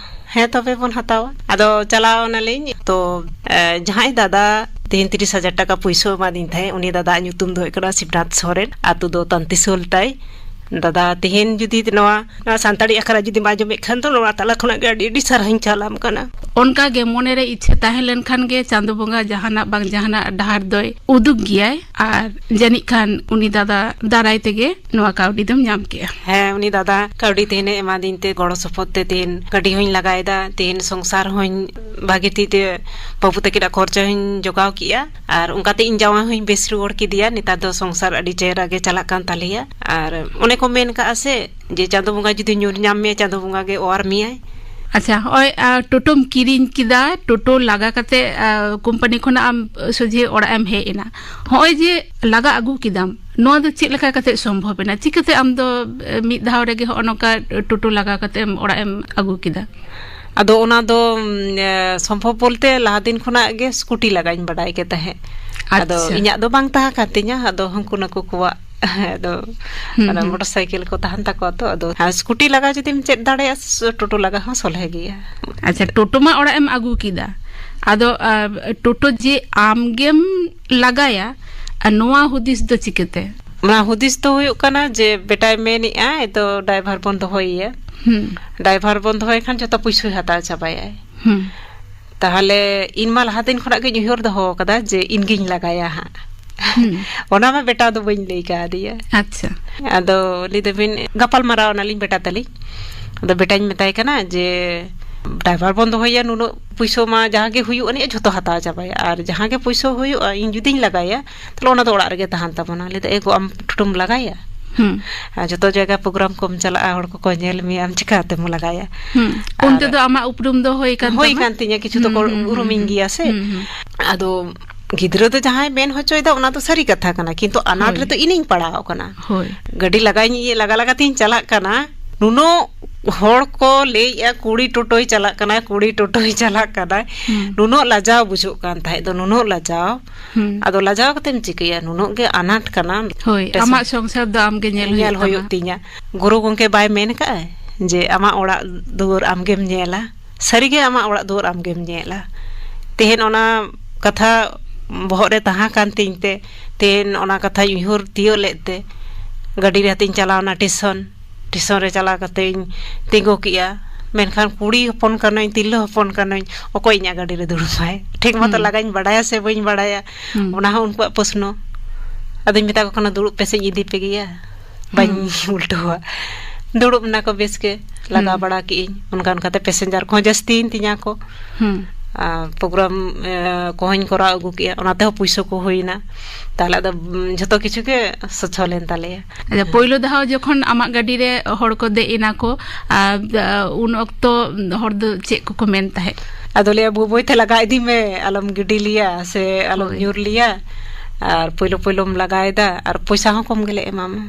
ᱦᱮᱸ ᱛᱚᱵᱮ ᱵᱚᱱ ᱦᱟᱛᱟᱣᱟ᱾ ᱟᱫᱚ ᱪᱟᱞᱟᱣ ᱱᱟᱞᱤᱧ ᱛᱚ, ᱮ, ᱡᱟᱦᱟᱸᱭ ᱫᱟᱫᱟ ᱛᱮᱦᱮᱧ ᱛᱤᱨᱤᱥ ᱦᱟᱡᱟᱨ ᱴᱟᱠᱟ ᱯᱩᱭᱥᱟᱹ ᱮᱢᱟᱫᱤᱧ ᱛᱟᱦᱮᱸᱫ, ᱩᱱᱤ ᱫᱟᱫᱟᱣᱟᱜ ᱧᱩᱛᱩᱢ ᱫᱚ ᱦᱩᱭᱩᱜ ᱠᱟᱱᱟ ᱥᱤᱵᱱᱟᱛᱷ ᱥᱚᱨᱮᱱ, ᱟᱛᱳ ᱫᱚ ᱛᱟᱱᱛᱤᱥᱳᱞ ᱛᱟᱭ᱾ ᱫᱟᱫᱟ, ᱛᱮᱦᱮᱧ ᱡᱩᱫᱤ ᱱᱚᱣᱟ, ᱱᱚᱣᱟ ᱥᱟᱱᱛᱟᱲᱤ ᱟᱠᱷᱲᱟ ᱡᱩᱫᱤᱢ ᱟᱸᱡᱚᱢᱮᱫ ᱠᱷᱟᱱ ᱫᱚ, ᱱᱚᱣᱟ ᱛᱟᱞᱟ ᱠᱷᱚᱱᱟᱜ ᱜᱮ ᱟᱹᱰᱤ ᱟᱹᱰᱤ ᱥᱟᱨᱦᱟᱣᱤᱧ ᱪᱟᱞᱟᱢ ᱠᱟᱱᱟ᱾ ᱚᱱᱠᱟ ᱜᱮ ᱢᱚᱱᱮᱨᱮ ᱤᱪᱪᱷᱟᱹ ᱛᱟᱦᱮᱸ ᱞᱮᱱᱠᱷᱟᱱ ᱜᱮ ᱪᱟᱸᱫᱳ ᱵᱚᱸᱜᱟ ᱡᱟᱦᱟᱱᱟᱜ ᱵᱟᱝ ᱡᱟᱦᱟᱱᱟᱜ ᱰᱟᱦᱟᱨ ᱫᱚᱭ ᱩᱫᱩᱜ ᱜᱮᱭᱟᱭ, ᱟᱨ ᱡᱟᱹᱱᱤᱡ ᱠᱷᱟᱱ ᱩᱱᱤ ᱫᱟᱫᱟ ᱫᱟᱨᱟᱭ ᱛᱮᱜᱮ ᱱᱚᱣᱟ ᱠᱟᱹᱣᱰᱤ ᱫᱚᱢ ᱧᱟᱢ ᱠᱮᱜᱼᱟ᱾ ᱦᱮᱸ, ᱩᱱᱤ ᱫᱟᱫᱟ ᱠᱟᱹᱣᱰᱤ ᱛᱮᱦᱮᱧᱮ ᱮᱢᱟᱫᱤᱧ ᱛᱮ, ᱜᱚᱲᱚ ᱥᱚᱯᱚᱦᱚᱫ ᱛᱮ ᱛᱮᱦᱮᱧ ᱜᱟᱹᱰᱤ ᱦᱚᱸᱧ ᱞᱟᱜᱟᱭᱮᱫᱟ, ᱛᱮᱦᱮᱧ ᱥᱚᱝᱥᱟᱨ ᱦᱚᱸᱧ ᱵᱷᱟᱹᱜᱤ ᱛᱤ ᱛᱮ ᱵᱟᱹᱵᱩ ᱛᱟᱹᱠᱤᱱᱟᱜ ᱠᱷᱚᱨᱪᱟ ᱦᱚᱸᱧ ᱡᱚᱜᱟᱣ ᱠᱮᱜᱼᱟ᱾ ᱟᱨ ᱚᱱᱠᱟᱛᱮ ᱤᱧ ᱡᱟᱶᱟᱭ ᱦᱚᱸᱧ ᱵᱮᱥ ᱨᱩᱣᱟᱹᱲ ᱠᱮᱫᱮᱭᱟ᱾ ᱱᱮᱛᱟᱨ ᱫᱚ ᱥᱚᱝᱥᱟᱨ ᱟᱹᱰᱤ ᱪᱮᱦᱨᱟ ᱜᱮ ᱪᱟᱞᱟᱜ ᱠᱟᱱ ᱛᱟᱞᱮᱭᱟ᱾ ᱟᱨ ᱚᱱᱮ ᱠᱚ ᱢᱮᱱ ᱠᱟᱜᱼᱟ ᱥᱮ, ᱡᱮ ᱪᱟᱸᱫᱳ ᱵᱚᱸᱜᱟ ᱡᱩᱫᱤ ᱧᱩᱨ ᱧᱟᱢ ᱢᱮᱭᱟ, ᱪᱟᱸᱫᱳ ᱵᱚᱸᱜᱟ ᱜᱮ ᱚᱣᱟᱨ ᱢᱮᱭᱟᱭ᱾ ᱟᱪᱪᱷᱟ, ᱦᱚᱸᱜᱼᱚᱭ, ᱟ, ᱴᱳᱴᱳᱢ ᱠᱤᱨᱤᱧ ᱠᱮᱫᱟ, ᱴᱳᱴᱳ ᱞᱟᱜᱟ ᱠᱟᱛᱮ, ᱟ, ᱠᱳᱢᱯᱟᱱᱤ ᱠᱷᱚᱱᱟᱜ ᱟᱢ ᱥᱚᱡᱷᱮ ᱚᱲᱟᱜ ᱮᱢ ᱦᱮᱡ ᱮᱱᱟ, ᱦᱚᱸᱜᱼᱚᱭ ᱡᱮ ᱞᱟᱜᱟ ᱟᱹᱜᱩ ᱠᱮᱫᱟᱢ, ᱱᱚᱣᱟ ᱫᱚ ᱪᱮᱫ ᱞᱮᱠᱟ ᱠᱟᱛᱮ ᱥᱚᱢᱵᱷᱚᱵ ᱮᱱᱟ? ᱪᱤᱠᱟᱹᱛᱮ ᱟᱢ ᱫᱚ, ᱮ, ᱢᱤᱫ ᱫᱷᱟᱣ ᱨᱮᱜᱮ ᱦᱚᱸᱜᱼᱚ ᱱᱚᱝᱠᱟ ᱴᱳᱴᱳ ᱞᱟᱜᱟ ᱠᱟᱛᱮ ᱮᱢ ᱚᱲᱟᱜ ᱮᱢ ᱟᱹᱜᱩ ᱠᱮᱫᱟ? ᱟᱫᱚ ᱚᱱᱟ ᱫᱚ, ᱩᱢ, ᱮ, ᱥᱚᱢᱵᱷᱚᱵ ᱵᱚᱞᱛᱮ ᱞᱟᱦᱟ ᱫᱤᱱ ᱠᱷᱚᱱᱟᱜ ᱜᱮ ᱥᱠᱩᱴᱤ ᱞᱟᱜᱟᱧ ᱵᱟᱰᱟᱭ ᱜᱮ ᱛᱟᱦᱮᱸᱫ᱾ ᱟᱫᱚ ᱟᱪᱪᱷᱟ᱾ ᱤᱧᱟᱹᱜ ᱫᱚ ᱵᱟᱝ ᱛᱟᱦᱮᱸ ᱠᱟᱱ ᱛᱤᱧᱟᱹ, ᱟᱫᱚ ᱦᱟᱹᱱᱠᱩ ᱱᱟᱹᱠᱩ ᱠᱚᱣᱟᱜ ᱟᱫᱚ ᱦᱩᱸ, ᱚᱱᱟ ᱦᱩᱸ᱾ ᱢᱚᱴᱚᱨ ᱥᱟᱭᱠᱮᱞ ᱠᱚ ᱛᱟᱦᱮᱱ ᱛᱟᱠᱚᱣᱟ ᱛᱚ, ᱟᱫᱚ ᱦᱮᱸ, ᱥᱠᱩᱴᱤ ᱞᱟᱜᱟ ᱡᱩᱫᱤᱢ ᱪᱮᱫ ᱫᱟᱲᱮᱭᱟᱜᱼᱟ, ᱥ-, ᱴᱳᱴᱳ ᱞᱟᱜᱟ ᱦᱚᱸ ᱥᱚᱞᱦᱮ ᱜᱮᱭᱟ᱾ ᱟᱪᱪᱷᱟ, ᱴᱳᱴᱳ ᱢᱟ ᱚᱲᱟᱜ ᱮᱢ ᱟᱹᱜᱩ ᱠᱮᱫᱟ, ᱟᱫᱚ, ᱟ, ᱴᱳᱴᱳ ᱡᱮ ᱟᱢ ᱜᱮᱢ ᱞᱟᱜᱟᱭᱟ, ᱟ, ᱱᱚᱣᱟ ᱦᱩᱫᱤᱥ ᱫᱚ ᱪᱤᱠᱟᱹᱛᱮ? ᱚᱱᱟ ᱦᱩᱫᱤᱥ ᱫᱚ ᱦᱩᱭᱩᱜ ᱠᱟᱱᱟ ᱡᱮ ᱵᱮᱴᱟᱭ ᱢᱮᱱᱮᱜᱼᱟ, "ᱮ ᱛᱚ ᱰᱨᱟᱭᱵᱷᱟᱨ ᱵᱚᱱ ᱫᱚᱦᱚᱭᱮᱭᱟ, ᱦᱩᱸ᱾ ᱰᱨᱟᱭᱵᱷᱟᱨ ᱵᱚᱱ ᱫᱚᱦᱚᱭ ᱠᱷᱟᱱ ᱡᱚᱛᱚ ᱯᱩᱭᱥᱟᱹᱭ ᱦᱟᱛᱟᱣ ᱪᱟᱵᱟᱭᱟᱭ᱾ ᱦᱩᱸ᱾ ᱛᱟᱦᱚᱞᱮ ᱤᱧ ᱢᱟ ᱞᱟᱦᱟ ᱫᱤᱱ ᱠᱷᱚᱱᱟᱜ ᱜᱤᱧ ᱩᱭᱦᱟᱹᱨ ᱫᱚᱦᱚ ᱟᱠᱟᱫᱟ ᱡᱮ ᱤᱧ ᱜᱤᱧ ᱞᱟᱜᱟᱭᱟ ᱦᱟᱸᱜ᱾" ᱦᱩᱸ᱾ ᱚᱱᱟ ᱢᱟ ᱵᱮᱴᱟ ᱫᱚ ᱵᱟᱹᱧ ᱞᱟᱹᱭ ᱠᱟᱣᱫᱮᱭᱟ᱾ ᱟᱪᱪᱷᱟ᱾ ᱟᱫᱚ ᱞᱟᱹᱭ ᱫᱟᱵᱤᱱ, ᱜᱟᱯᱟᱞ ᱢᱟᱨᱟᱣ ᱮᱱᱟᱞᱤᱧ ᱵᱮᱴᱟ ᱛᱟᱹᱞᱤᱧ᱾ ᱟᱫᱚ ᱵᱮᱴᱟᱧ ᱢᱮᱛᱟᱭ ᱠᱟᱱᱟ ᱡᱮ, "ᱰᱨᱟᱭᱵᱷᱟᱨ ᱵᱚᱱ ᱫᱚᱦᱚᱭᱟ, ᱱᱩᱱᱟᱹᱜ ᱯᱩᱭᱥᱟᱹ ᱢᱟ ᱡᱟᱦᱟᱸ ᱜᱮ ᱦᱩᱭᱩᱜ ᱟᱹᱱᱤᱡ ᱡᱷᱚᱛᱚ ᱦᱟᱛᱟᱣ ᱪᱟᱵᱟᱭᱟ, ᱟᱨ ᱡᱟᱦᱟᱸ ᱜᱮ ᱯᱩᱭᱥᱟᱹ ᱦᱩᱭᱩᱜᱼᱟ ᱤᱧ ᱡᱩᱫᱤᱧ ᱞᱟᱜᱟᱭᱟ, ᱛᱟᱦᱞᱮ ᱚᱱᱟ ᱫᱚ ᱚᱲᱟᱜ ᱨᱮᱜᱮ ᱛᱟᱦᱮᱱ ᱛᱟᱵᱚᱱᱟ᱾" ᱞᱟᱹᱭ ᱫᱟ, "ᱮ ᱜᱚ, ᱟᱢ ᱴᱳᱴᱳᱢ ᱞᱟᱜᱟᱭᱟ? ᱦᱩᱸ᱾ ᱟᱨ ᱡᱚᱛᱚ ᱡᱟᱭᱜᱟ ᱯᱨᱳᱜᱨᱟᱢ ᱠᱚᱢ ᱪᱟᱞᱟᱜᱼᱟ, ᱦᱚᱲ ᱠᱚᱠᱚ ᱧᱮᱞ ᱢᱮᱭᱟ, ᱟᱢ ᱪᱤᱠᱟᱹᱛᱮᱢ ᱞᱟᱜᱟᱭᱟ?" ᱦᱩᱸ᱾ ᱟᱨ ᱩᱱᱛᱮ ᱫᱚ ᱟᱢᱟᱜ ᱩᱯᱨᱩᱢ ᱫᱚ ᱦᱩᱭ ᱠᱟᱱ ᱦᱩᱭ ᱛᱟᱢᱟ? ᱠᱟᱱ ᱛᱤᱧᱟ, ᱠᱤᱪᱷᱩ ᱦᱩᱸ, ᱫᱚᱠᱚ ᱦᱩᱸ, ᱦᱩᱸ, ᱩᱨᱩᱢᱤᱧ ᱦᱩᱸ᱾ ᱜᱮᱭᱟ ᱥᱮ᱾ ᱦᱩᱸ, ᱦᱩᱸ᱾ ᱟᱫᱚ ᱜᱤᱫᱽᱨᱟᱹ ᱫᱚ ᱡᱟᱦᱟᱸᱭ ᱢᱮᱱ ᱦᱚᱪᱚᱭᱮᱫᱟ, ᱚᱱᱟ ᱫᱚ ᱥᱟᱹᱨᱤ ᱠᱟᱛᱷᱟ ᱠᱟᱱᱟ, ᱠᱤᱱᱛᱩ ᱟᱱᱟᱴ ᱦᱳᱭ᱾ ᱨᱮᱫᱚ ᱤᱧᱤᱧ ᱯᱟᱲᱟᱣ ᱠᱟᱱᱟ᱾ ᱦᱳᱭ᱾ ᱜᱟᱹᱰᱤ ᱞᱟᱜᱟᱧ, ᱤᱭᱟᱹ, ᱞᱟᱜᱟ ᱞᱟᱜᱟ ᱛᱤᱧ ᱪᱟᱞᱟᱜ ᱠᱟᱱᱟ, ᱱᱩᱱᱟᱹᱜ ᱦᱚᱲ ᱠᱚ ᱞᱟᱹᱭᱮᱜᱼᱟ, "ᱠᱩᱲᱤ ᱴᱳᱴᱳᱭ ᱪᱟᱞᱟᱜ ᱠᱟᱱᱟ, ᱠᱩᱲᱤ ᱴᱳᱴᱳᱭ ᱪᱟᱞᱟᱜ ᱠᱟᱱᱟᱭ᱾" ᱦᱩᱸ᱾ ᱱᱩᱱᱟᱹᱜ ᱞᱟᱡᱟᱣ ᱵᱩᱡᱷᱟᱹᱜ ᱠᱟᱱ ᱛᱟᱦᱮᱸᱫ ᱫᱚ, ᱱᱩᱱᱟᱹᱜ ᱞᱟᱡᱟᱣ᱾ ᱦᱩᱸ᱾ ᱟᱫᱚ ᱞᱟᱡᱟᱣ ᱠᱟᱛᱮᱢ ᱪᱤᱠᱟᱹᱭᱟ? ᱱᱩᱱᱟᱹᱜ ᱜᱮ ᱟᱱᱟᱴ ᱠᱟᱱᱟ᱾ ᱦᱳᱭ, ᱴᱮᱥᱚᱱ ᱟᱢᱟᱜ ᱥᱚᱝᱥᱟᱨ ᱫᱚ ᱟᱢᱜᱮ ᱧᱮᱞ ᱧᱮᱞ ᱦᱩᱭᱩᱜ ᱦᱩᱭᱩᱜ ᱛᱟᱢᱟ᱾ ᱛᱤᱧᱟ᱾ ᱜᱩᱨᱩ ᱜᱚᱢᱠᱮ ᱵᱟᱭ ᱢᱮᱱ ᱠᱟᱜᱼᱟ ᱡᱮ, "ᱟᱢᱟᱜ ᱚᱲᱟᱜ ᱫᱩᱣᱟᱹᱨ ᱟᱢᱜᱮᱢ ᱧᱮᱞᱟ"? ᱥᱟᱹᱨᱤᱜᱮ ᱟᱢᱟᱜ ᱚᱲᱟᱜ ᱫᱩᱣᱟᱹᱨ ᱟᱢᱜᱮᱢ ᱧᱮᱞᱟ᱾ ᱛᱮᱦᱮᱧ ᱚᱱᱟ ᱠᱟᱛᱷᱟ ᱵᱚᱦᱚᱜ ᱨᱮ ᱛᱟᱦᱮᱸ ᱠᱟᱱ ᱛᱤᱧ ᱛᱮ, ᱛᱮᱦᱮᱧ ᱚᱱᱟ ᱠᱟᱛᱷᱟᱧ ᱩᱭᱦᱟᱹᱨ ᱛᱤᱭᱳᱜ ᱞᱮᱫ ᱛᱮ, ᱜᱟᱹᱰᱤ ᱨᱮ ᱦᱟᱛᱤᱧ ᱪᱟᱞᱟᱣᱱᱟ ᱴᱮᱥᱚᱱ᱾ ᱴᱮᱥᱚᱱ ᱨᱮ ᱪᱟᱞᱟᱣ ᱠᱟᱛᱮᱧ ᱛᱤᱸᱜᱩ ᱠᱮᱜᱼᱟ᱾ ᱢᱮᱱᱠᱷᱟᱱ ᱠᱩᱲᱤ ᱦᱚᱯᱚᱱ ᱠᱟᱹᱱᱟᱹᱧ, ᱛᱤᱨᱞᱟᱹ ᱦᱚᱯᱚᱱ ᱠᱟᱹᱱᱟᱹᱧ, ᱚᱠᱚᱭ ᱤᱧᱟᱹᱜ ᱜᱟᱹᱰᱤ ᱨᱮ ᱫᱩᱲᱩᱵᱟᱭ? ᱴᱷᱤᱠ ᱢᱚᱛᱚ ᱦᱩᱸ᱾ ᱞᱟᱜᱟᱧ ᱵᱟᱰᱟᱭᱟ ᱥᱮ ᱵᱟᱹᱧ ᱵᱟᱰᱟᱭᱟ, ᱦᱩᱸ᱾ ᱚᱱᱟ ᱦᱚᱸ ᱩᱱᱠᱩᱣᱟᱜ ᱯᱨᱚᱥᱱᱚ᱾ ᱟᱫᱚᱧ ᱢᱮᱛᱟ ᱠᱚ ᱠᱟᱱᱟ, "ᱫᱩᱲᱩᱵ ᱯᱮᱥᱮᱧ ᱤᱫᱤ ᱯᱮ ᱜᱮᱭᱟ, ᱵᱟᱹᱧ ᱦᱩᱸ᱾ ᱩᱞᱴᱟᱹᱣᱟ᱾" ᱫᱩᱲᱩᱵ ᱮᱱᱟ ᱠᱚ ᱵᱮᱥ ᱜᱮ, ᱞᱟᱜᱟ ᱦᱩᱸ᱾ ᱵᱟᱲᱟ ᱠᱮᱜᱼᱟᱹᱧ᱾ ᱚᱱᱠᱟ ᱚᱱᱠᱟᱛᱮ ᱯᱮᱥᱮᱧᱡᱟᱨ ᱠᱚᱦᱚᱸ ᱡᱟᱹᱥᱛᱤᱭᱮᱱ ᱛᱤᱧᱟ ᱠᱚ᱾ ᱦᱩᱸ᱾ ᱟᱨ ᱯᱨᱳᱜᱨᱟᱢ, ᱮ, ᱠᱚᱦᱚᱸᱧ ᱠᱚᱨᱟᱣ ᱟᱹᱜᱩ ᱠᱮᱜᱼᱟ, ᱚᱱᱟ ᱛᱮᱦᱚᱸ ᱯᱩᱭᱥᱟᱹ ᱠᱚ ᱦᱩᱭᱱᱟ᱾ ᱛᱟᱦᱞᱮ ᱟᱫᱚ, ᱩᱢ, ᱡᱷᱚᱛᱚ ᱠᱤᱪᱷᱩ ᱜᱮ ᱥᱚᱪᱷᱚᱞ ᱮᱱ ᱛᱟᱞᱮᱭᱟ᱾ ᱟᱪᱪᱷᱟ, ᱯᱳᱭᱞᱳ ᱫᱷᱟᱣ ᱡᱚᱠᱷᱚᱱ ᱟᱢᱟᱜ ᱜᱟᱹᱰᱤ ᱨᱮ ᱦᱚᱲ ᱠᱚ ᱫᱮᱡ ᱮᱱᱟ ᱠᱚ, ᱟᱨ, ᱟ, ᱩᱱ ᱚᱠᱛᱚ ᱦᱚᱲ ᱫᱚ ᱪᱮᱫ ᱠᱚᱠᱚ ᱢᱮᱱ ᱛᱟᱦᱮᱸᱫ? ᱟᱫᱚ ᱞᱟᱹᱭᱟ, "ᱵᱟᱹᱭ ᱵᱟᱹᱭ ᱛᱮ ᱞᱟᱜᱟ ᱤᱫᱤ ᱢᱮ, ᱟᱞᱚᱢ ᱜᱤᱰᱤ ᱞᱮᱭᱟ ᱥᱮ ᱟᱞᱚᱢ ᱦᱳᱭ᱾ ᱧᱩᱨ ᱞᱮᱭᱟ, ᱟᱨ ᱯᱳᱭᱞᱳ ᱯᱳᱭᱞᱳᱢ ᱞᱟᱜᱟᱭᱮᱫᱟ, ᱟᱨ ᱯᱚᱭᱥᱟ ᱦᱚᱸ ᱠᱚᱢ ᱜᱮᱞᱮ ᱮᱢᱟᱢᱟ᱾"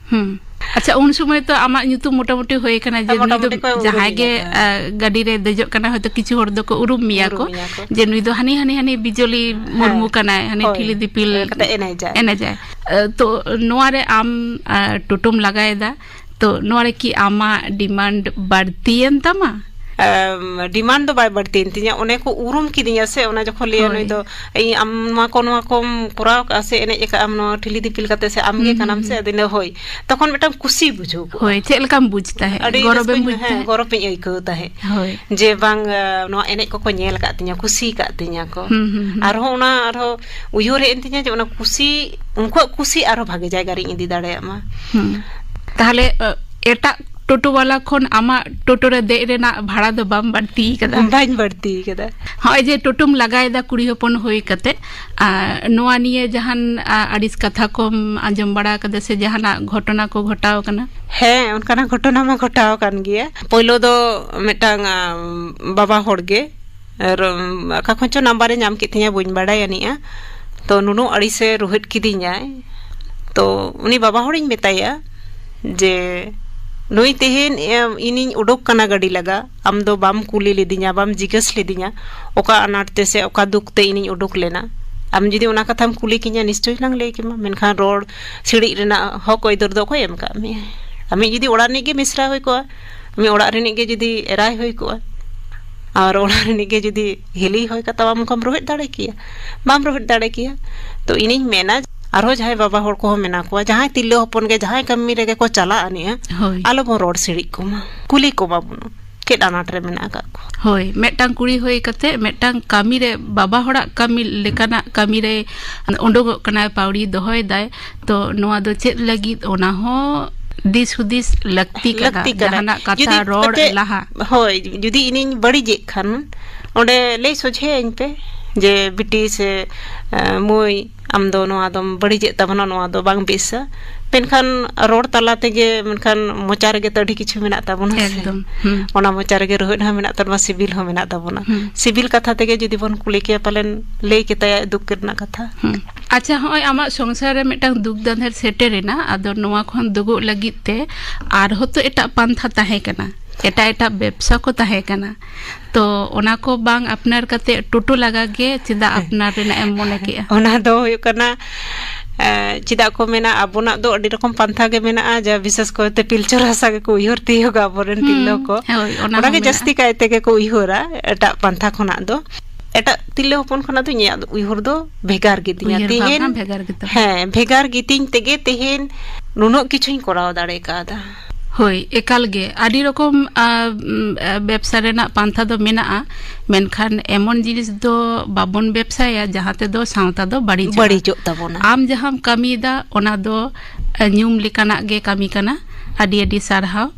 ᱦᱩᱸ᱾ ᱟᱪᱪᱷᱟ, ᱩᱱ ᱥᱚᱢᱚᱭ ᱛᱚ ᱟᱢᱟᱜ ᱧᱩᱛᱩᱢ ᱢᱚᱴᱟᱢᱩᱴᱤ ᱦᱩᱭ ᱠᱟᱱᱟ ᱡᱮ ᱦᱮᱸ, ᱱᱩᱭ ᱫᱚ ᱢᱚᱴᱟᱢᱩᱴᱤ ᱠᱚ ᱡᱟᱦᱟᱸᱭ ᱩᱨᱩᱢᱤᱧᱟ ᱜᱮ, ᱠᱚ᱾ ᱟ, ᱜᱟᱹᱰᱤ ᱨᱮ ᱫᱮᱡᱚᱜ ᱠᱟᱱᱟ, ᱦᱚᱭᱛᱳ ᱠᱤᱪᱷᱩ ᱦᱚᱲ ᱫᱚᱠᱚ ᱩᱨᱩᱢ ᱢᱮᱭᱟ ᱠᱚ, ᱩᱨᱩᱢᱤᱧᱟ ᱠᱚ᱾ ᱡᱮ ᱱᱩᱭ ᱫᱚ ᱦᱟᱹᱱᱤ, ᱦᱟᱹᱱᱤ, ᱦᱟᱹᱱᱤ ᱵᱤᱡᱚᱞᱤ ᱦᱮᱸ᱾ ᱢᱩᱨᱢᱩ ᱠᱟᱱᱟᱭ, ᱦᱟᱹᱱᱤ ᱦᱳᱭ᱾ ᱴᱷᱤᱞᱤ ᱫᱤᱯᱤᱞ ᱠᱟᱛᱮ ᱮᱱᱮᱡᱟᱭ᱾ ᱮᱱᱮᱡᱟᱭ᱾ ᱟ, ᱛᱚ ᱱᱚᱣᱟ ᱨᱮ ᱟᱢ, ᱟ, ᱴᱳᱴᱳᱢ ᱞᱟᱜᱟᱭᱮᱫᱟ, ᱛᱚ ᱱᱚᱣᱟ ᱨᱮ ᱠᱤ ᱟᱢᱟᱜ demand ᱵᱟᱹᱲᱛᱤᱭᱮᱱ ᱛᱟᱢᱟ? ᱰᱤᱢᱟᱱᱰ ᱫᱚ ᱵᱟᱭ ᱵᱟᱹᱲᱛᱤᱭᱮᱱ ᱛᱤᱧᱟᱹ᱾ ᱚᱱᱮ ᱠᱚ ᱩᱨᱩᱢ ᱠᱤᱫᱤᱧᱟ ᱥᱮ, ᱚᱱᱟ ᱡᱚᱠᱷᱚᱱ ᱞᱟᱹᱭᱟ, ᱦᱳᱭ᱾ "ᱱᱩᱭ ᱫᱚ ᱤᱧ, ᱟᱢ ᱱᱚᱣᱟ ᱠᱚ, ᱱᱚᱣᱟ ᱠᱚᱢ ᱠᱚᱨᱟᱣ ᱠᱟᱜᱼᱟ ᱥᱮ, ᱮᱱᱮᱡ ᱟᱠᱟᱫ ᱟᱢ ᱱᱚᱣᱟ ᱴᱷᱤᱞᱤ ᱫᱤᱯᱤᱞ ᱠᱟᱛᱮ ᱥᱮ, ᱟᱢ ᱜᱮ ᱦᱩᱸ, ᱠᱟᱱᱟᱢ ᱦᱩᱸ, ᱥᱮ?" ᱦᱩᱸ᱾ ᱟᱫᱚᱧ ᱞᱟᱹᱭᱟ, "ᱦᱳᱭ᱾" ᱛᱚᱠᱷᱚᱱ ᱢᱤᱫᱴᱟᱝ ᱠᱩᱥᱤ ᱵᱩᱡᱷᱟᱹᱣ ᱠᱚᱜᱼᱟ᱾ ᱦᱳᱭ, ᱪᱮᱫ ᱞᱮᱠᱟᱢ ᱵᱩᱡᱽ ᱛᱟᱦᱮᱸᱫ? ᱟᱹᱰᱤ ᱜᱚᱨᱚᱵᱮᱢ ᱨᱟᱹᱥᱠᱟᱹᱧ, ᱵᱩᱡᱽ ᱦᱮᱸ, ᱛᱟᱦᱮᱸᱫ? ᱜᱚᱨᱚᱵᱤᱧ ᱟᱹᱭᱠᱟᱹᱣ ᱛᱟᱦᱮᱸᱫ᱾ ᱦᱳᱭ᱾ ᱡᱮ ᱵᱟᱝ, ᱟ, ᱱᱚᱣᱟ ᱮᱱᱮᱡ ᱠᱚᱠᱚ ᱧᱮᱞ ᱟᱠᱟᱫ ᱛᱤᱧᱟ, ᱠᱩᱥᱤ ᱟᱠᱟᱫ ᱛᱤᱧᱟ ᱠᱚ᱾ ᱦᱩᱸ, ᱦᱩᱸ, ᱦᱩᱸ᱾ ᱟᱨᱦᱚᱸ ᱚᱱᱟ, ᱟᱨᱦᱚᱸ ᱩᱭᱦᱟᱹᱨ ᱦᱮᱡ ᱮᱱ ᱛᱤᱧᱟ ᱡᱮ ᱚᱱᱟ ᱠᱩᱥᱤ, ᱩᱱᱠᱩᱣᱟᱜ ᱠᱩᱥᱤ ᱟᱨᱦᱚᱸ ᱵᱷᱟᱜᱮ ᱡᱟᱭᱜᱟ ᱨᱤᱧ ᱤᱫᱤ ᱫᱟᱲᱮᱭᱟᱜ ᱢᱟ᱾ ᱦᱩᱸ᱾ ᱛᱟᱦᱞᱮ, ᱟ, ᱮᱴᱟᱜ ᱴᱳᱴᱳ ᱵᱟᱞᱟ ᱠᱷᱚᱱ ᱟᱢᱟᱜ ᱴᱳᱴᱳ ᱨᱮ ᱫᱮᱡ ᱨᱮᱱᱟᱜ ᱵᱷᱟᱲᱟ ᱫᱚ ᱵᱟᱢ ᱵᱟᱹᱲᱛᱤ ᱠᱟᱫᱟ? ᱵᱟᱹᱧ ᱵᱟᱹᱲᱛᱤ ᱠᱟᱫᱟ᱾ ᱦᱚᱸᱜᱼᱚᱭ ᱡᱮ ᱴᱳᱴᱳᱢ ᱞᱟᱜᱟᱭᱮᱫᱟ ᱠᱩᱲᱤ ᱦᱚᱯᱚᱱ ᱦᱩᱭ ᱠᱟᱛᱮ, ᱟ, ᱱᱚᱣᱟ ᱱᱤᱭᱮ ᱡᱟᱦᱟᱱ, ᱟ, ᱟᱹᱲᱤᱥ ᱠᱟᱛᱷᱟ ᱠᱚᱢ ᱟᱸᱡᱚᱢ ᱵᱟᱲᱟ ᱠᱟᱫᱟ ᱥᱮ ᱡᱟᱦᱟᱱᱟᱜ ᱜᱷᱚᱴᱚᱱᱟ ᱠᱚ ᱜᱷᱚᱴᱟᱣ ᱠᱟᱱᱟ? ᱦᱮᱸ, ᱚᱱᱠᱟᱱᱟᱜ ᱜᱷᱚᱴᱚᱱᱟ ᱢᱟ ᱜᱷᱚᱴᱟᱣ ᱟᱠᱟᱱ ᱜᱮᱭᱟ᱾ ᱯᱳᱭᱞᱳ ᱫᱚ ᱢᱤᱫᱴᱟᱝ, ᱟ, ᱵᱟᱵᱟ ᱦᱚᱲ ᱜᱮ, ᱟᱨ, ᱚᱠᱟ ᱠᱷᱚᱱ ᱪᱚ ᱱᱟᱢᱵᱟᱨᱮ ᱧᱟᱢ ᱠᱮᱫ ᱛᱤᱧᱟᱹ, ᱵᱟᱹᱧ ᱵᱟᱲᱟᱭ ᱟᱹᱱᱤᱡᱼᱟ᱾ ᱛᱚ, ᱱᱩᱱᱟᱹᱜ ᱟᱹᱲᱤᱥᱮ ᱨᱩᱦᱮᱫ ᱠᱤᱫᱤᱧᱟᱭ᱾ ᱛᱚ, ᱩᱱᱤ ᱵᱟᱵᱟ ᱦᱚᱲᱤᱧ ᱢᱮᱛᱟᱭᱟ ᱡᱮ, "ᱱᱩᱭ ᱛᱮᱦᱮᱧ, ᱮ, ᱤᱧᱤᱧ ᱩᱰᱩᱠ ᱠᱟᱱᱟ ᱜᱟᱹᱰᱤ ᱞᱟᱜᱟ, ᱟᱢ ᱫᱚ ᱵᱟᱢ ᱠᱩᱞᱤ ᱞᱤᱫᱤᱧᱟ, ᱵᱟᱢ ᱡᱤᱜᱽᱜᱟᱹᱥ ᱞᱤᱫᱤᱧᱟ, ᱚᱠᱟ ᱟᱱᱟᱴ ᱛᱮ ᱥᱮ ᱚᱠᱟ ᱫᱩᱠ ᱛᱮ ᱤᱧᱤᱧ ᱩᱰᱩᱠ ᱞᱮᱱᱟ? ᱟᱢ ᱡᱩᱫᱤ ᱚᱱᱟ ᱠᱟᱛᱷᱟᱢ ᱠᱩᱞᱤ ᱠᱤᱧᱟ, ᱱᱤᱥᱪᱳᱭ ᱞᱟᱝ ᱞᱟᱹᱭ ᱠᱮᱢᱟ, ᱢᱮᱱᱠᱷᱟᱱ ᱨᱚᱲ ᱥᱤᱲᱤᱡ ᱨᱮᱱᱟᱜ ᱦᱚᱠ ᱟᱹᱭᱫᱟᱹᱨ ᱫᱚ ᱚᱠᱚᱭ ᱮᱢ ᱠᱟᱜ ᱢᱮᱭᱟ? ᱟᱢᱤᱡ ᱡᱩᱫᱤ ᱚᱲᱟᱜ ᱨᱤᱱᱤᱡ ᱜᱮ ᱢᱤᱥᱨᱟ ᱦᱩᱭ ᱠᱚᱜᱼᱟ, ᱟᱢᱤᱡ ᱚᱲᱟᱜ ᱨᱤᱱᱤᱡ ᱜᱮ ᱡᱩᱫᱤ ᱮᱨᱟᱭ ᱦᱩᱭ ᱠᱚᱜᱼᱟ, ᱟᱨ ᱚᱲᱟᱜ ᱨᱤᱱᱤᱡ ᱜᱮ ᱡᱩᱫᱤ ᱦᱤᱞᱤ ᱦᱩᱭ ᱠᱟᱛᱮ ᱟᱢ ᱚᱱᱠᱟᱢ ᱨᱩᱦᱮᱫ ᱫᱟᱲᱮ ᱠᱮᱭᱟ? ᱵᱟᱢ ᱨᱩᱦᱮᱫ ᱫᱟᱲᱮ ᱠᱮᱭᱟ?" ᱛᱚ, ᱤᱧᱤᱧ ᱢᱮᱱᱟ, ᱟᱨᱦᱚᱸ ᱡᱟᱦᱟᱸᱭ ᱵᱟᱵᱟ ᱦᱚᱲ ᱠᱚᱦᱚᱸ ᱢᱮᱱᱟᱜ ᱠᱚᱣᱟ, ᱡᱟᱦᱟᱸᱭ ᱛᱤᱨᱞᱟᱹ ᱦᱚᱯᱚᱱ ᱜᱮ ᱡᱟᱦᱟᱸᱭ ᱠᱟᱹᱢᱤ ᱨᱮᱜᱮ ᱠᱚ ᱪᱟᱞᱟᱜ ᱟᱹᱱᱤᱡᱼᱟ, ᱦᱳᱭ᱾ ᱟᱞᱚᱵᱚᱱ ᱨᱚᱲ ᱥᱤᱲᱤᱡ ᱠᱚᱢᱟ, ᱠᱩᱞᱤ ᱠᱚᱢᱟ ᱵᱚᱱ, ᱪᱮᱫ ᱟᱱᱟᱴ ᱨᱮ ᱢᱮᱱᱟᱜ ᱟᱠᱟᱫ ᱠᱚᱣᱟ᱾ ᱦᱳᱭ, ᱢᱤᱫᱴᱟᱝ ᱠᱩᱲᱤ ᱦᱩᱭ ᱠᱟᱛᱮ ᱢᱤᱫᱴᱟᱝ ᱠᱟᱹᱢᱤ ᱨᱮ, ᱵᱟᱵᱟ ᱦᱚᱲᱟᱜ ᱠᱟᱹᱢᱤ ᱞᱮᱠᱟᱱᱟᱜ ᱠᱟᱹᱢᱤ ᱨᱮ ᱩᱰᱩᱠᱚᱜ ᱠᱟᱱᱟᱭ, ᱯᱟᱹᱣᱲᱤ ᱫᱚᱦᱚᱭᱮᱫᱟᱭ, ᱛᱚ ᱱᱚᱣᱟ ᱫᱚ ᱪᱮᱫ ᱞᱟᱹᱜᱤᱫ, ᱚᱱᱟ ᱦᱚᱸ ᱫᱤᱥ ᱦᱩᱫᱤᱥ ᱞᱟᱹᱠᱛᱤ ᱠᱟᱱᱟ᱾ ᱞᱟᱹᱠᱛᱤ ᱠᱟᱱᱟ᱾ ᱡᱟᱦᱟᱱᱟᱜ ᱠᱟᱛᱷᱟ ᱡᱩᱫᱤ ᱨᱚᱲ ᱠᱟᱹᱴᱤᱡ ᱞᱟᱦᱟ᱾ ᱦᱳᱭ, ᱡᱩᱫᱤ ᱤᱧᱤᱧ ᱵᱟᱹᱲᱤᱡᱮᱫ ᱠᱷᱟᱱ, ᱚᱸᱰᱮ ᱞᱟᱹᱭ ᱥᱚᱡᱷᱮᱭᱟᱹᱧ ᱯᱮ ᱡᱮ, "ᱵᱤᱴᱤ ᱥᱮ, ᱮ, ᱢᱟᱹᱭ, ᱟᱢ ᱫᱚ ᱱᱚᱣᱟ ᱫᱚᱢ ᱵᱟᱹᱲᱤᱡᱮᱫ ᱛᱟᱵᱚᱱᱟ, ᱱᱚᱣᱟ ᱫᱚ ᱵᱟᱝ ᱵᱮᱥᱟ᱾" ᱢᱮᱱᱠᱷᱟᱱ ᱨᱚᱲ ᱛᱟᱞᱟ ᱛᱮᱜᱮ, ᱢᱮᱱᱠᱷᱟᱱ ᱢᱚᱪᱟ ᱨᱮᱜᱮ ᱛᱚ ᱟᱹᱰᱤ ᱠᱤᱪᱷᱩ ᱢᱮᱱᱟᱜ ᱛᱟᱵᱚᱱᱟ ᱥᱮ᱾ ᱮᱠᱫᱚᱢ, ᱦᱩᱸ᱾ ᱚᱱᱟ ᱢᱚᱪᱟ ᱨᱮᱜᱮ ᱨᱩᱦᱮᱫ ᱦᱚᱸ ᱢᱮᱱᱟᱜ ᱛᱟᱵᱚᱱᱟ, ᱥᱤᱵᱤᱞ ᱦᱚᱸ ᱢᱮᱱᱟᱜ ᱛᱟᱵᱚᱱᱟ᱾ ᱦᱩᱸ᱾ ᱥᱤᱵᱤᱞ ᱠᱟᱛᱷᱟ ᱛᱮᱜᱮ ᱡᱩᱫᱤ ᱵᱚᱱ ᱠᱩᱞᱤ ᱠᱮᱭᱟ, ᱯᱟᱞᱮᱱ ᱞᱟᱹᱭ ᱠᱮᱛᱟᱭᱟ ᱫᱩᱠ ᱨᱮᱱᱟᱜ ᱠᱟᱛᱷᱟ᱾ ᱦᱩᱸ᱾ ᱟᱪᱪᱷᱟ, ᱦᱚᱸᱜᱼᱚᱭ ᱟᱢᱟᱜ ᱥᱚᱝᱥᱟᱨ ᱨᱮ ᱢᱤᱫᱴᱟᱝ ᱫᱩᱠ ᱫᱟᱸᱫᱷᱮᱨ ᱥᱮᱴᱮᱨ ᱮᱱᱟ, ᱟᱫᱚ ᱱᱚᱣᱟ ᱠᱷᱚᱱ ᱫᱩᱜᱩᱜ ᱞᱟᱹᱜᱤᱫ ᱛᱮ ᱟᱨᱦᱚᱸ ᱛᱚ ᱮᱴᱟᱜ ᱯᱟᱱᱛᱷᱟ ᱛᱟᱦᱮᱸ ᱠᱟᱱᱟ, ᱮᱴᱟᱜ ᱮᱴᱟᱜ ᱵᱮᱵᱽᱥᱟ ᱠᱚ ᱛᱟᱦᱮᱸ ᱠᱟᱱᱟ, ᱛᱚ ᱚᱱᱟ ᱠᱚ ᱵᱟᱝ ᱟᱯᱱᱟᱨ ᱠᱟᱛᱮ ᱴᱳᱴᱳ ᱞᱟᱜᱟ ᱜᱮ ᱪᱮᱫᱟᱜ ᱟᱯᱱᱟᱨ ᱨᱮᱱᱟᱜ ᱮᱢ ᱢᱚᱱᱮ ᱠᱮᱜᱼᱟ? ᱚᱱᱟ ᱫᱚ ᱦᱩᱭᱩᱜ ᱠᱟᱱᱟ, ᱮ, ᱪᱮᱫᱟᱜ ᱠᱚ ᱢᱮᱱᱟ, ᱟᱵᱚᱱᱟᱜ ᱫᱚ ᱟᱹᱰᱤ ᱨᱚᱠᱚᱢ ᱯᱟᱱᱛᱷᱟ ᱜᱮ ᱢᱮᱱᱟᱜᱼᱟ, ᱡᱟ ᱵᱤᱥᱮᱥ ᱠᱚᱨᱮᱛᱮ ᱯᱤᱞᱪᱩ ᱨᱟᱥᱟ ᱜᱮᱠᱚ ᱩᱭᱦᱟᱹᱨ ᱛᱤᱭᱳᱜᱟ ᱟᱵᱚᱨᱮᱱ ᱦᱩᱸ, ᱛᱤᱨᱞᱟᱹ ᱠᱚ᱾ ᱦᱳᱭ, ᱚᱱᱟ ᱚᱱᱟᱜᱮ ᱦᱚᱸ ᱡᱟᱹᱥᱛᱤ ᱢᱮᱱᱟᱜᱼᱟ᱾ ᱠᱟᱭ ᱛᱮᱜᱮ ᱠᱚ ᱩᱭᱦᱟᱹᱨᱟ ᱮᱴᱟᱜ ᱯᱟᱱᱛᱷᱟ ᱠᱷᱚᱱᱟᱜ ᱫᱚ᱾ ᱮᱴᱟᱜ ᱛᱤᱨᱞᱟᱹ ᱦᱚᱯᱚᱱ ᱠᱷᱚᱱᱟᱜ ᱫᱚ ᱤᱧᱟᱹᱜ ᱩᱭᱦᱟᱹᱨ ᱫᱚ ᱵᱷᱮᱜᱟᱨ ᱜᱮᱛᱤᱧᱟ᱾ ᱩᱭᱦᱟᱹᱨ ᱛᱮᱦᱮᱧ, ᱵᱷᱟᱵᱽᱱᱟ ᱵᱷᱮᱜᱟᱨ ᱜᱮᱛᱟᱢᱟ᱾ ᱦᱮᱸ, ᱵᱷᱮᱜᱟᱨ ᱜᱮᱛᱤᱧ ᱛᱮᱜᱮ ᱛᱮᱦᱮᱧ ᱱᱩᱱᱟᱹᱜ ᱠᱤᱪᱷᱩᱧ ᱠᱚᱨᱟᱣ ᱫᱟᱲᱮ ᱠᱟᱣᱫᱟ᱾ ᱦᱳᱭ, ᱮᱠᱟᱞ ᱜᱮ᱾ ᱟᱹᱰᱤ ᱨᱚᱠᱚᱢ, ᱟ, ᱩᱢ, ᱟ, ᱵᱮᱵᱽᱥᱟ ᱨᱮᱱᱟᱜ ᱯᱟᱱᱛᱷᱟ ᱫᱚ ᱢᱮᱱᱟᱜᱼᱟ, ᱢᱮᱱᱠᱷᱟᱱ ᱮᱢᱚᱱ ᱡᱤᱱᱤᱥ ᱫᱚ ᱵᱟᱵᱚᱱ ᱵᱮᱵᱽᱥᱟᱭᱟ ᱡᱟᱦᱟᱸ ᱛᱮᱫᱚ ᱥᱟᱶᱛᱟ ᱫᱚ ᱵᱟᱹᱲᱤᱡᱚᱜᱼᱟ᱾ ᱵᱟᱹᱲᱤᱡᱚᱜ ᱛᱟᱵᱚᱱᱟ᱾ ᱟᱢ ᱡᱟᱦᱟᱸᱢ ᱠᱟᱹᱢᱤᱭᱮᱫᱟ, ᱚᱱᱟ ᱫᱚ, ᱟ, ᱧᱩᱢ ᱞᱮᱠᱟᱱᱟᱜ ᱜᱮ ᱠᱟᱹᱢᱤ ᱠᱟᱱᱟ᱾ ᱟᱹᱰᱤ ᱟᱹᱰᱤ ᱥᱟᱨᱦᱟᱣ᱾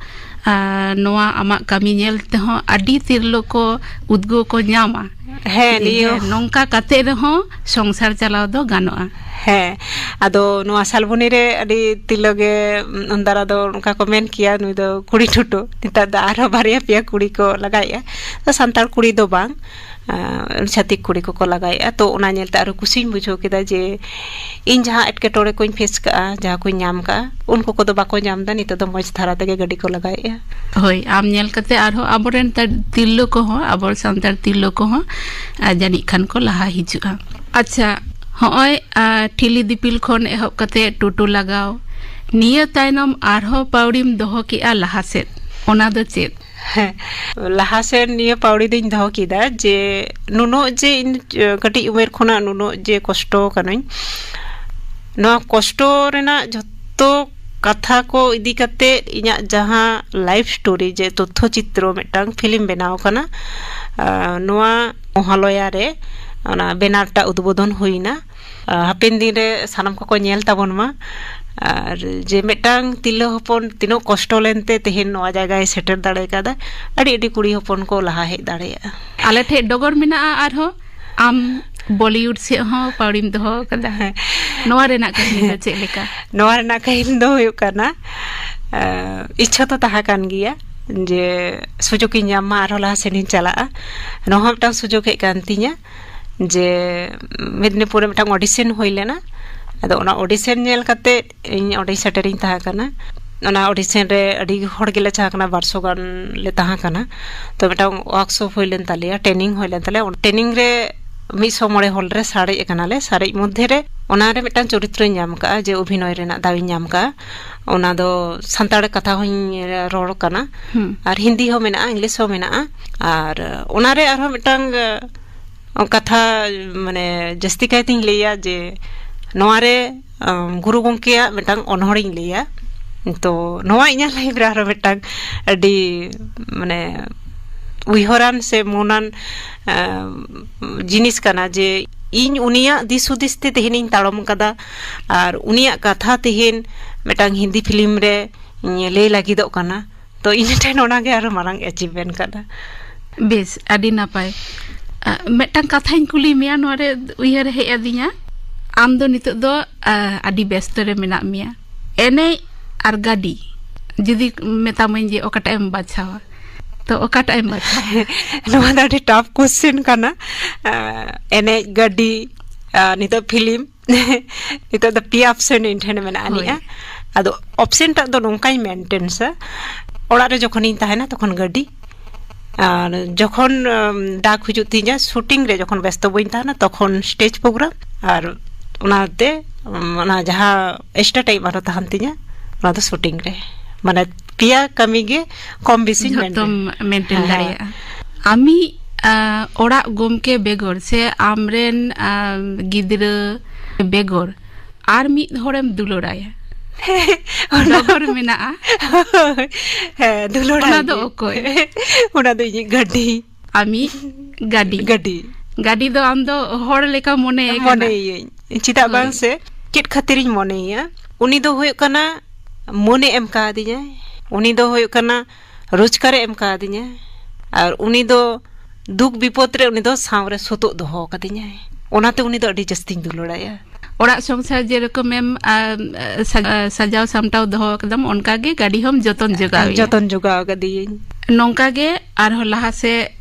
ᱟ, ᱱᱚᱣᱟ ᱟᱢᱟᱜ ᱠᱟᱹᱢᱤ ᱧᱮᱞ ᱛᱮᱦᱚᱸ ᱟᱹᱰᱤ ᱛᱤᱨᱞᱟᱹ ᱠᱚ ᱩᱫᱽᱜᱟᱹᱣ ᱠᱚ ᱧᱟᱢᱟ᱾ ᱦᱮᱸ, ᱡᱮ, ᱱᱤᱭᱟᱹ ᱦᱮᱸ, ᱱᱚᱝᱠᱟ ᱠᱟᱛᱮ ᱨᱮᱦᱚᱸ ᱥᱚᱝᱥᱟᱨ ᱪᱟᱞᱟᱣ ᱫᱚ ᱜᱟᱱᱚᱜᱼᱟ᱾ ᱦᱮᱸ, ᱟᱫᱚ ᱱᱚᱣᱟ ᱥᱟᱞᱵᱚᱱᱤ ᱨᱮ ᱟᱹᱰᱤ ᱛᱤᱨᱞᱟᱹ ᱜᱮ, ᱩᱢ, ᱩᱱᱫᱟᱨᱟ ᱫᱚ ᱱᱚᱝᱠᱟ ᱠᱚ ᱢᱮᱱ ᱠᱮᱭᱟ, "ᱱᱩᱭ ᱫᱚ ᱠᱩᱲᱤ ᱴᱷᱩᱴᱩ᱾" ᱱᱮᱛᱟᱨ ᱫᱚ ᱟᱨᱦᱚᱸ ᱵᱟᱨᱭᱟ ᱯᱮᱭᱟ ᱠᱩᱲᱤ ᱠᱚ ᱞᱟᱜᱟᱭᱮᱫᱼᱟ᱾ ᱛᱚ, ᱥᱟᱱᱛᱟᱲ ᱠᱩᱲᱤ ᱫᱚ ᱵᱟᱝ, ᱟ, ᱪᱷᱟᱹᱛᱤᱠ ᱠᱩᱲᱤ ᱠᱚᱠᱚ ᱞᱟᱜᱟᱭᱮᱫᱼᱟ᱾ ᱛᱚ, ᱚᱱᱟ ᱧᱮᱞᱛᱮ ᱟᱨᱚ ᱠᱩᱥᱤᱧ ᱵᱩᱡᱷᱟᱹᱣ ᱠᱮᱫᱟ ᱡᱮ ᱤᱧ ᱡᱟᱦᱟᱸ ᱮᱴᱠᱮᱴᱚᱬᱮ ᱠᱚᱧ ᱯᱷᱮᱥ ᱠᱟᱜᱼᱟ, ᱡᱟᱦᱟᱸ ᱠᱚᱧ ᱧᱟᱢ ᱠᱟᱜᱼᱟ, ᱩᱱᱠᱩ ᱠᱚᱫᱚ ᱵᱟᱠᱚ ᱧᱟᱢ ᱮᱫᱟ᱾ ᱱᱤᱛᱚᱜ ᱫᱚ ᱢᱚᱡᱽ ᱫᱷᱟᱨᱟ ᱛᱮᱜᱮ ᱜᱟᱹᱰᱤ ᱠᱚ ᱞᱟᱜᱟᱭᱮᱫᱼᱟ᱾ ᱦᱳᱭ, ᱟᱢ ᱧᱮᱞ ᱠᱟᱛᱮ ᱟᱨᱦᱚᱸ ᱟᱵᱚᱨᱮᱱ ᱛᱟᱨ-, ᱛᱤᱨᱞᱟᱹ ᱠᱚᱦᱚᱸ, ᱟᱵᱚ ᱥᱟᱱᱛᱟᱲ ᱛᱤᱨᱞᱟᱹ ᱠᱚᱦᱚᱸ, ᱟ, ᱡᱟᱹᱱᱤᱡ ᱠᱷᱟᱱ ᱠᱚ ᱞᱟᱦᱟ ᱦᱤᱡᱩᱜᱼᱟ᱾ ᱟᱪᱪᱷᱟ, ᱦᱚᱸᱜᱼᱚᱭ, ᱟ, ᱴᱷᱤᱞᱤ ᱫᱤᱯᱤᱞ ᱠᱷᱚᱱ ᱮᱦᱚᱵ ᱠᱟᱛᱮ ᱴᱳᱴᱳ ᱞᱟᱜᱟᱣ, ᱱᱤᱭᱟᱹ ᱛᱟᱭᱱᱚᱢ ᱟᱨᱦᱚᱸ ᱯᱟᱹᱣᱲᱤᱢ ᱫᱚᱦᱚ ᱠᱮᱜᱼᱟ ᱞᱟᱦᱟ ᱥᱮᱫ, ᱚᱱᱟ ᱫᱚ ᱪᱮᱫ? ᱦᱮᱸ, ᱞᱟᱦᱟ ᱥᱮᱫ ᱱᱤᱭᱟᱹ ᱯᱟᱹᱣᱲᱤ ᱫᱚᱧ ᱫᱚᱦᱚ ᱠᱮᱫᱟ ᱡᱮ ᱱᱩᱱᱟᱹᱜ ᱡᱮ ᱤᱧ, ᱟ, ᱠᱟᱹᱴᱤᱡ ᱩᱢᱮᱨ ᱠᱷᱚᱱᱟᱜ ᱱᱩᱱᱟᱹᱜ ᱡᱮ ᱠᱚᱥᱴᱚ ᱠᱟᱹᱱᱟᱹᱧ, ᱱᱚᱣᱟ ᱠᱚᱥᱴᱚ ᱨᱮᱱᱟᱜ ᱡᱷᱚᱛᱚ ᱠᱟᱛᱷᱟ ᱠᱚ ᱤᱫᱤ ᱠᱟᱛᱮ ᱤᱧᱟᱹᱜ ᱡᱟᱦᱟᱸ life story, ᱡᱮ ᱛᱚᱛᱛᱷᱚ ᱪᱤᱛᱨᱚ ᱢᱤᱫᱴᱟᱝ ᱯᱷᱤᱞᱢ ᱵᱮᱱᱟᱣ ᱠᱟᱱᱟ, ᱟ, ᱱᱚᱣᱟ ᱢᱚᱦᱟᱞᱚᱭᱟ ᱨᱮ ᱚᱱᱟ ᱵᱮᱱᱟᱨ ᱴᱟᱜ ᱩᱫᱵᱳᱫᱚᱱ ᱦᱩᱭᱱᱟ᱾ ᱟ, ᱦᱟᱯᱮᱱ ᱫᱤᱱ ᱨᱮ ᱥᱟᱱᱟᱢ ᱠᱚᱠᱚ ᱧᱮᱞ ᱛᱟᱵᱚᱱ ᱢᱟ, ᱟᱨ ᱡᱮ ᱢᱤᱫᱴᱟᱝ ᱛᱤᱨᱞᱟᱹ ᱦᱚᱯᱚᱱ ᱛᱤᱱᱟᱹᱜ ᱠᱚᱥᱴᱚ ᱞᱮᱱᱛᱮ ᱛᱮᱦᱮᱧ ᱱᱚᱣᱟ ᱡᱟᱭᱜᱟᱭ ᱥᱮᱴᱮᱨ ᱫᱟᱲᱮ ᱠᱟᱫᱟ᱾ ᱟᱹᱰᱤ ᱟᱹᱰᱤ ᱠᱩᱲᱤ ᱦᱚᱯᱚᱱ ᱠᱚ ᱞᱟᱦᱟ ᱦᱮᱡ ᱫᱟᱲᱮᱭᱟᱜᱼᱟ᱾ ᱟᱞᱮ ᱴᱷᱮᱡ ᱰᱚᱜᱚᱨ ᱢᱮᱱᱟᱜᱼᱟ ᱟᱨᱦᱚᱸ, ᱟᱢ ᱵᱚᱞᱤᱣᱩᱰ ᱥᱮᱫ ᱦᱚᱸ ᱯᱟᱹᱣᱲᱤᱢ ᱫᱚᱦᱚ ᱟᱠᱟᱫᱟ᱾ ᱦᱮᱸ᱾ ᱱᱚᱣᱟ ᱨᱮᱱᱟᱜ ᱠᱟᱹᱦᱱᱤ ᱫᱚ ᱪᱮᱫ ᱞᱮᱠᱟ? ᱱᱚᱣᱟ ᱨᱮᱱᱟᱜ ᱠᱟᱹᱦᱱᱤ ᱫᱚ ᱦᱩᱭᱩᱜ ᱠᱟᱱᱟ, ᱟ, ᱤᱪᱪᱷᱟᱹ ᱫᱚ ᱛᱟᱦᱮᱸ ᱠᱟᱱ ᱜᱮᱭᱟ ᱡᱮ ᱥᱩᱡᱳᱜᱽ ᱤᱧ ᱧᱟᱢ ᱢᱟ, ᱟᱨᱦᱚᱸ ᱞᱟᱦᱟ ᱥᱮᱫ ᱤᱧ ᱪᱟᱞᱟᱜᱼᱟ᱾ ᱱᱚᱣᱟ ᱦᱚᱸ ᱢᱤᱫᱴᱟᱝ ᱥᱩᱡᱳᱜᱽ ᱦᱮᱡ ᱠᱟᱱ ᱛᱤᱧᱟᱹ ᱡᱮ ᱢᱮᱫᱽᱱᱤᱯᱩᱨ ᱨᱮ ᱢᱤᱫᱴᱟᱝ audition ᱦᱩᱭ ᱞᱮᱱᱟ᱾ ᱟᱫᱚ ᱚᱱᱟ audition ᱧᱮᱞ ᱠᱟᱛᱮ ᱤᱧ ᱚᱸᱰᱮᱧ ᱥᱮᱴᱮᱨᱤᱧ ᱛᱟᱦᱮᱸ ᱠᱟᱱᱟ᱾ ᱚᱱᱟ audition ᱨᱮ ᱟᱹᱰᱤ ᱦᱚᱲ ᱜᱮᱞᱮ ᱛᱟᱦᱮᱸ ᱠᱟᱱᱟ, ᱵᱟᱨᱥᱚ ᱜᱟᱱ ᱞᱮ ᱛᱟᱦᱮᱸ ᱠᱟᱱᱟ᱾ ᱛᱚ, ᱢᱤᱫᱴᱟᱝ workshop ᱦᱩᱭ ᱞᱮᱱ ᱛᱟᱞᱮᱭᱟ, training ᱦᱩᱭ ᱞᱮᱱ ᱛᱟᱞᱮᱭᱟ᱾ ᱚᱱᱟ training ᱨᱮ ᱢᱤᱫ ᱥᱚ ᱢᱚᱬᱮ ᱦᱚᱲ ᱨᱮ ᱥᱟᱨᱮᱡ ᱟᱠᱟᱱᱟᱞᱮ᱾ ᱥᱟᱨᱮᱡ ᱢᱚᱫᱽᱫᱷᱮ ᱨᱮ ᱚᱱᱟ ᱨᱮ ᱢᱤᱫᱴᱟᱝ ᱪᱚᱨᱤᱛᱨᱚᱧ ᱧᱟᱢ ᱠᱟᱜᱼᱟ, ᱡᱮ ᱚᱵᱷᱤᱱᱚᱭ ᱨᱮᱱᱟᱜ ᱫᱟᱣ ᱤᱧ ᱧᱟᱢ ᱠᱟᱜᱼᱟ᱾ ᱚᱱᱟ ᱫᱚ ᱥᱟᱱᱛᱟᱲ ᱠᱟᱛᱷᱟ ᱦᱚᱧ ᱨᱚᱲ ᱠᱟᱱᱟ᱾ ᱦᱩᱸ᱾ ᱟᱨ ᱦᱤᱱᱫᱤ ᱦᱚᱸ ᱢᱮᱱᱟᱜᱼᱟ, ᱤᱝᱞᱤᱥ ᱦᱚᱸ ᱢᱮᱱᱟᱜᱼᱟ᱾ ᱟᱨ ᱚᱱᱟ ᱨᱮ ᱟᱨᱦᱚᱸ ᱢᱤᱫᱴᱟᱝ, ᱟᱸ, ᱠᱟᱛᱷᱟ, ᱢᱟᱱᱮ, ᱡᱟᱹᱥᱛᱤ ᱠᱟᱭᱛᱤᱧ ᱞᱟᱹᱭᱟ ᱡᱮ ᱱᱚᱣᱟ ᱨᱮ, ᱟᱸ, ᱜᱩᱨᱩ ᱜᱚᱢᱠᱮᱭᱟᱜ ᱢᱤᱫᱴᱟᱝ ᱚᱱᱚᱬᱦᱮᱧ ᱞᱟᱹᱭᱟ᱾ ᱛᱚ ᱱᱚᱣᱟ ᱤᱧᱟᱹᱜ ᱞᱟᱭᱤᱯᱷ ᱨᱮ ᱟᱨᱦᱚᱸ ᱢᱤᱫᱴᱟᱝ ᱟᱹᱰᱤ, ᱢᱟᱱᱮ, ᱩᱭᱦᱟᱹᱨᱟᱱ ᱥᱮ ᱢᱚᱱᱟᱱ, ᱟᱸ, ᱡᱤᱱᱤᱥ ᱠᱟᱱᱟ ᱡᱮ ᱤᱧ ᱩᱱᱤᱭᱟᱜ ᱫᱤᱥ ᱦᱩᱫᱤᱥ ᱛᱮ ᱛᱮᱦᱮᱧᱤᱧ ᱛᱟᱲᱚᱢ ᱠᱟᱫᱟ ᱟᱨ ᱩᱱᱤᱭᱟᱜ ᱠᱟᱛᱷᱟ ᱛᱮᱦᱮᱧ ᱢᱤᱫᱴᱟᱝ ᱦᱤᱱᱫᱤ ᱯᱷᱤᱞᱢ ᱨᱮ ᱤᱧ ᱞᱟᱹᱭ ᱞᱟᱹᱜᱤᱫᱚᱜ ᱠᱟᱱᱟ᱾ ᱛᱚ ᱤᱧ ᱴᱷᱮᱱ ᱚᱱᱟᱜᱮ ᱟᱨᱦᱚᱸ ᱢᱟᱨᱟᱝ ᱮᱪᱤᱵᱷᱢᱮᱱᱴ ᱠᱟᱱᱟ᱾ ᱵᱮᱥ, ᱟᱹᱰᱤ ᱱᱟᱯᱟᱭ᱾ ᱟ, ᱢᱤᱫᱴᱟᱝ ᱠᱟᱛᱷᱟᱧ ᱠᱩᱞᱤ ᱢᱮᱭᱟ, ᱱᱚᱣᱟ ᱨᱮ ᱩᱭᱦᱟᱹᱨ ᱦᱮᱡ ᱟᱹᱫᱤᱧᱟ᱾ ᱟᱢ ᱫᱚ ᱱᱤᱛᱚᱜ ᱫᱚ, ᱟ, ᱟᱹᱰᱤ ᱵᱮᱥᱛᱚ ᱨᱮ ᱢᱮᱱᱟᱜ ᱢᱮᱭᱟ᱾ ᱮᱱᱮᱡ ᱟᱨ ᱜᱟᱹᱰᱤ, ᱡᱩᱫᱤ ᱢᱮᱛᱟᱢᱟᱹᱧ ᱡᱮ ᱚᱠᱟᱴᱟᱜ ᱮᱢ ᱵᱟᱪᱷᱟᱣᱟ, ᱛᱚ ᱚᱠᱟᱴᱟᱜ ᱮᱢ ᱵᱟᱪᱷᱟᱣᱟ? ᱱᱚᱣᱟ ᱫᱚ ᱟᱹᱰᱤ ᱴᱟᱯ ᱠᱚᱥᱪᱮᱱ ᱠᱟᱱᱟ᱾ ᱟ, ᱮᱱᱮᱡ, ᱜᱟᱹᱰᱤ, ᱟ, ᱱᱤᱛᱚᱜ ᱯᱷᱤᱞᱢ, ᱱᱤᱛᱚᱜ ᱫᱚ ᱯᱮᱭᱟ ᱚᱯᱥᱮᱱ ᱤᱧ ᱴᱷᱮᱱ ᱢᱮᱱᱟᱜ ᱦᱳᱭ᱾ ᱟᱹᱱᱤᱡᱼᱟ᱾ ᱟᱫᱚ ᱚᱯᱥᱮᱱ ᱴᱟᱜ ᱫᱚ ᱱᱚᱝᱠᱟᱧ ᱢᱮᱱᱴᱮᱱᱥᱟ, ᱚᱲᱟᱜ ᱨᱮ ᱡᱚᱠᱷᱚᱱᱤᱧ ᱛᱟᱦᱮᱱᱟ ᱛᱚᱠᱷᱚᱱ ᱜᱟᱹᱰᱤ, ᱟᱨ ᱡᱚᱠᱷᱚᱱ, ᱟᱢ, ᱰᱟᱠ ᱦᱤᱡᱩᱜ ᱛᱤᱧᱟ ᱥᱩᱴᱤᱝ ᱨᱮ, ᱡᱚᱠᱷᱚᱱ ᱵᱮᱥᱛᱚ ᱵᱟᱹᱧ ᱛᱟᱦᱮᱱᱟ ᱛᱚᱠᱷᱚᱱ ᱥᱴᱮᱡᱽ ᱯᱨᱳᱜᱨᱟᱢ, ᱟᱨ ᱚᱱᱟᱛᱮ, ᱟᱢ, ᱚᱱᱟ ᱡᱟᱦᱟᱸ ᱮᱠᱥᱴᱨᱟ ᱴᱟᱭᱤᱢ ᱟᱨᱦᱚᱸ ᱛᱟᱦᱮᱱ ᱛᱤᱧᱟ ᱚᱱᱟ ᱫᱚ ᱥᱩᱴᱤᱝ ᱨᱮ᱾ ᱢᱟᱱᱮ ᱯᱮᱭᱟ ᱠᱟᱹᱢᱤ ᱜᱮ ᱠᱚᱢ ᱵᱮᱥᱤᱧ ᱡᱷᱚᱛᱚᱢ ᱢᱮᱱᱴᱮᱱ᱾ ᱢᱮᱱᱴᱮᱱ ᱦᱮᱸ, ᱦᱮᱸ᱾ ᱫᱟᱲᱮᱭᱟᱜᱼᱟ᱾ ᱟᱢᱤᱡ, ᱟ, ᱚᱲᱟᱜ ᱜᱚᱢᱠᱮ ᱵᱮᱜᱚᱨ ᱥᱮ ᱟᱢᱨᱮᱱ, ᱟ, ᱜᱤᱫᱽᱨᱟᱹ ᱵᱮᱜᱚᱨ ᱟᱨ ᱢᱤᱫ ᱦᱚᱲᱮᱢ ᱫᱩᱞᱟᱹᱲᱟᱭᱟ? ᱚᱱᱟ ᱰᱚᱜᱚᱨ ᱢᱮᱱᱟᱜᱼᱟ᱾ ᱦᱮᱸ, ᱫᱩᱞᱟᱹᱲᱟᱭ ᱚᱱᱟ ᱫᱚ ᱜᱮ᱾ ᱚᱠᱚᱭ? ᱚᱱᱟ ᱫᱚ ᱤᱧᱤᱡ ᱜᱟᱹᱰᱤ᱾ ᱟᱢᱤᱡ ᱜᱟᱹᱰᱤ᱾ ᱜᱟᱹᱰᱤ᱾ ᱜᱟᱹᱰᱤ ᱫᱚ ᱟᱢ ᱫᱚ ᱦᱚᱲ ᱞᱮᱠᱟ ᱢᱚᱱᱮᱭᱮ ᱠᱟᱱᱟ? ᱢᱚᱱᱮᱭᱟᱹᱧ᱾ ᱪᱮᱫᱟᱜ ᱦᱳᱭ᱾ ᱵᱟᱝ ᱥᱮ, ᱪᱮᱫ ᱠᱷᱟᱹᱛᱤᱨᱤᱧ ᱢᱚᱱᱮᱭᱮᱭᱟ? ᱩᱱᱤ ᱫᱚ ᱦᱩᱭᱩᱜ ᱠᱟᱱᱟ ᱢᱚᱱᱮ ᱮᱢ ᱠᱟᱣᱫᱤᱧᱟᱭ᱾ ᱩᱱᱤ ᱫᱚ ᱦᱩᱭᱩᱜ ᱠᱟᱱᱟ ᱨᱳᱡᱽᱜᱟᱨᱮ ᱮᱢ ᱠᱟᱣᱫᱤᱧᱟᱭ᱾ ᱟᱨ ᱩᱱᱤ ᱫᱚ ᱫᱩᱠ ᱵᱤᱯᱚᱫ ᱨᱮ ᱩᱱᱤ ᱫᱚ ᱥᱟᱶᱨᱮ ᱥᱩᱛᱩᱜ ᱫᱚᱦᱚ ᱟᱠᱟᱫᱤᱧᱟᱭ᱾ ᱚᱱᱟᱛᱮ ᱩᱱᱤ ᱫᱚ ᱟᱹᱰᱤ ᱡᱟᱹᱥᱛᱤᱧ ᱫᱩᱞᱟᱹᱲᱟᱭᱟ᱾ ᱚᱲᱟᱜ ᱥᱚᱝᱥᱟᱨ ᱡᱮᱨᱚᱠᱚᱢᱮᱢ, ᱟ, ᱥᱟ-, ᱥᱟᱡᱟᱣ ᱥᱟᱢᱴᱟᱣ ᱫᱚᱦᱚ ᱟᱠᱟᱫᱟᱢ, ᱚᱱᱠᱟ ᱜᱮ ᱜᱟᱹᱰᱤ ᱦᱚᱸᱢ ᱡᱚᱛᱚᱱ ᱡᱚᱜᱟᱣᱮᱭᱟ᱾ ᱡᱚᱛᱚᱱ ᱡᱚᱜᱟᱣ ᱟᱠᱟᱫᱤᱭᱟᱹᱧ᱾ ᱱᱚᱝᱠᱟ ᱜᱮ ᱟᱨᱦᱚᱸ ᱞᱟᱦᱟ ᱥᱮᱫ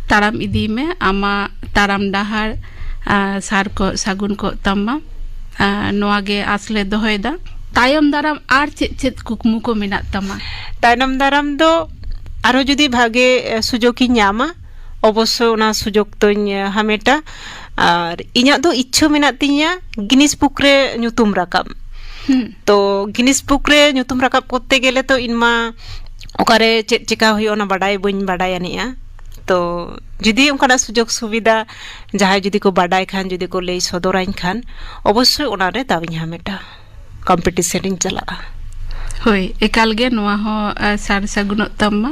ᱛᱟᱲᱟᱢ ᱤᱫᱤᱭ ᱢᱮ, ᱟᱢᱟᱜ ᱛᱟᱲᱟᱢ ᱰᱟᱦᱟᱨ, ᱟ, ᱥᱟᱨ ᱠᱚᱜ ᱥᱟᱹᱜᱩᱱ ᱠᱚᱜ ᱛᱟᱢ ᱢᱟ᱾ ᱟ, ᱱᱚᱣᱟ ᱜᱮ ᱟᱸᱥ ᱞᱮ ᱫᱚᱦᱚᱭᱮᱫᱟ᱾ ᱛᱟᱭᱚᱢ ᱫᱟᱨᱟᱢ ᱟᱨ ᱪᱮᱫ ᱪᱮᱫ ᱠᱩᱠᱢᱩ ᱠᱚ ᱢᱮᱱᱟᱜ ᱛᱟᱢᱟ? ᱛᱟᱭᱱᱚᱢ ᱫᱟᱨᱟᱢ ᱫᱚ ᱟᱨᱦᱚᱸ ᱡᱩᱫᱤ ᱵᱷᱟᱜᱮ, ᱮ, ᱥᱩᱡᱳᱜᱽ ᱤᱧ ᱧᱟᱢᱟ, ᱚᱵᱚᱥᱥᱳᱭ ᱚᱱᱟ ᱥᱩᱡᱳᱜᱽ ᱫᱚᱧ ᱦᱟᱢᱮᱴᱟ᱾ ᱟᱨ ᱤᱧᱟᱹᱜ ᱫᱚ ᱤᱪᱪᱷᱟᱹ ᱢᱮᱱᱟᱜ ᱛᱤᱧᱟᱹ ᱜᱤᱱᱤᱥ ᱵᱩᱠ ᱨᱮ ᱧᱩᱛᱩᱢ ᱨᱟᱠᱟᱵ᱾ ᱛᱚ ᱜᱤᱱᱤᱥ ᱵᱩᱠ ᱨᱮ ᱧᱩᱛᱩᱢ ᱨᱟᱠᱟᱵ ᱠᱚᱨᱛᱮ ᱜᱮᱞᱮ ᱛᱚ ᱤᱧ ᱢᱟ ᱚᱠᱟᱨᱮ ᱪᱮᱫ ᱪᱮᱠᱟ ᱦᱩᱭᱩᱜᱼᱟ, ᱚᱱᱟ ᱵᱟᱰᱟᱭ ᱵᱟᱹᱧ ᱵᱟᱰᱟᱭ ᱟᱹᱱᱤᱡᱼᱟ᱾ ᱛᱚ ᱡᱩᱫᱤ ᱚᱱᱠᱟᱱᱟᱜ ᱥᱩᱡᱳᱜᱽ ᱥᱩᱵᱤᱫᱷᱟ ᱡᱟᱦᱟᱸᱭ ᱡᱩᱫᱤ ᱠᱚ ᱵᱟᱰᱟᱭ ᱠᱷᱟᱱ, ᱡᱩᱫᱤ ᱠᱚ ᱞᱟᱹᱭ ᱥᱚᱫᱚᱨᱟᱹᱧ ᱠᱷᱟᱱ, ᱚᱵᱚᱥᱥᱳᱭ ᱚᱱᱟᱨᱮ ᱫᱟᱣ ᱤᱧ ᱦᱟᱢᱮᱴᱟ, ᱠᱚᱢᱯᱤᱴᱤᱥᱚᱱ ᱨᱤᱧ ᱪᱟᱞᱟᱜᱼᱟ᱾ ᱦᱳᱭ, ᱮᱠᱟᱞ ᱜᱮ ᱱᱚᱣᱟ ᱦᱚᱸ, ᱟ, ᱥᱟᱨ ᱥᱟᱹᱜᱩᱱᱚᱜ ᱛᱟᱢ ᱢᱟ᱾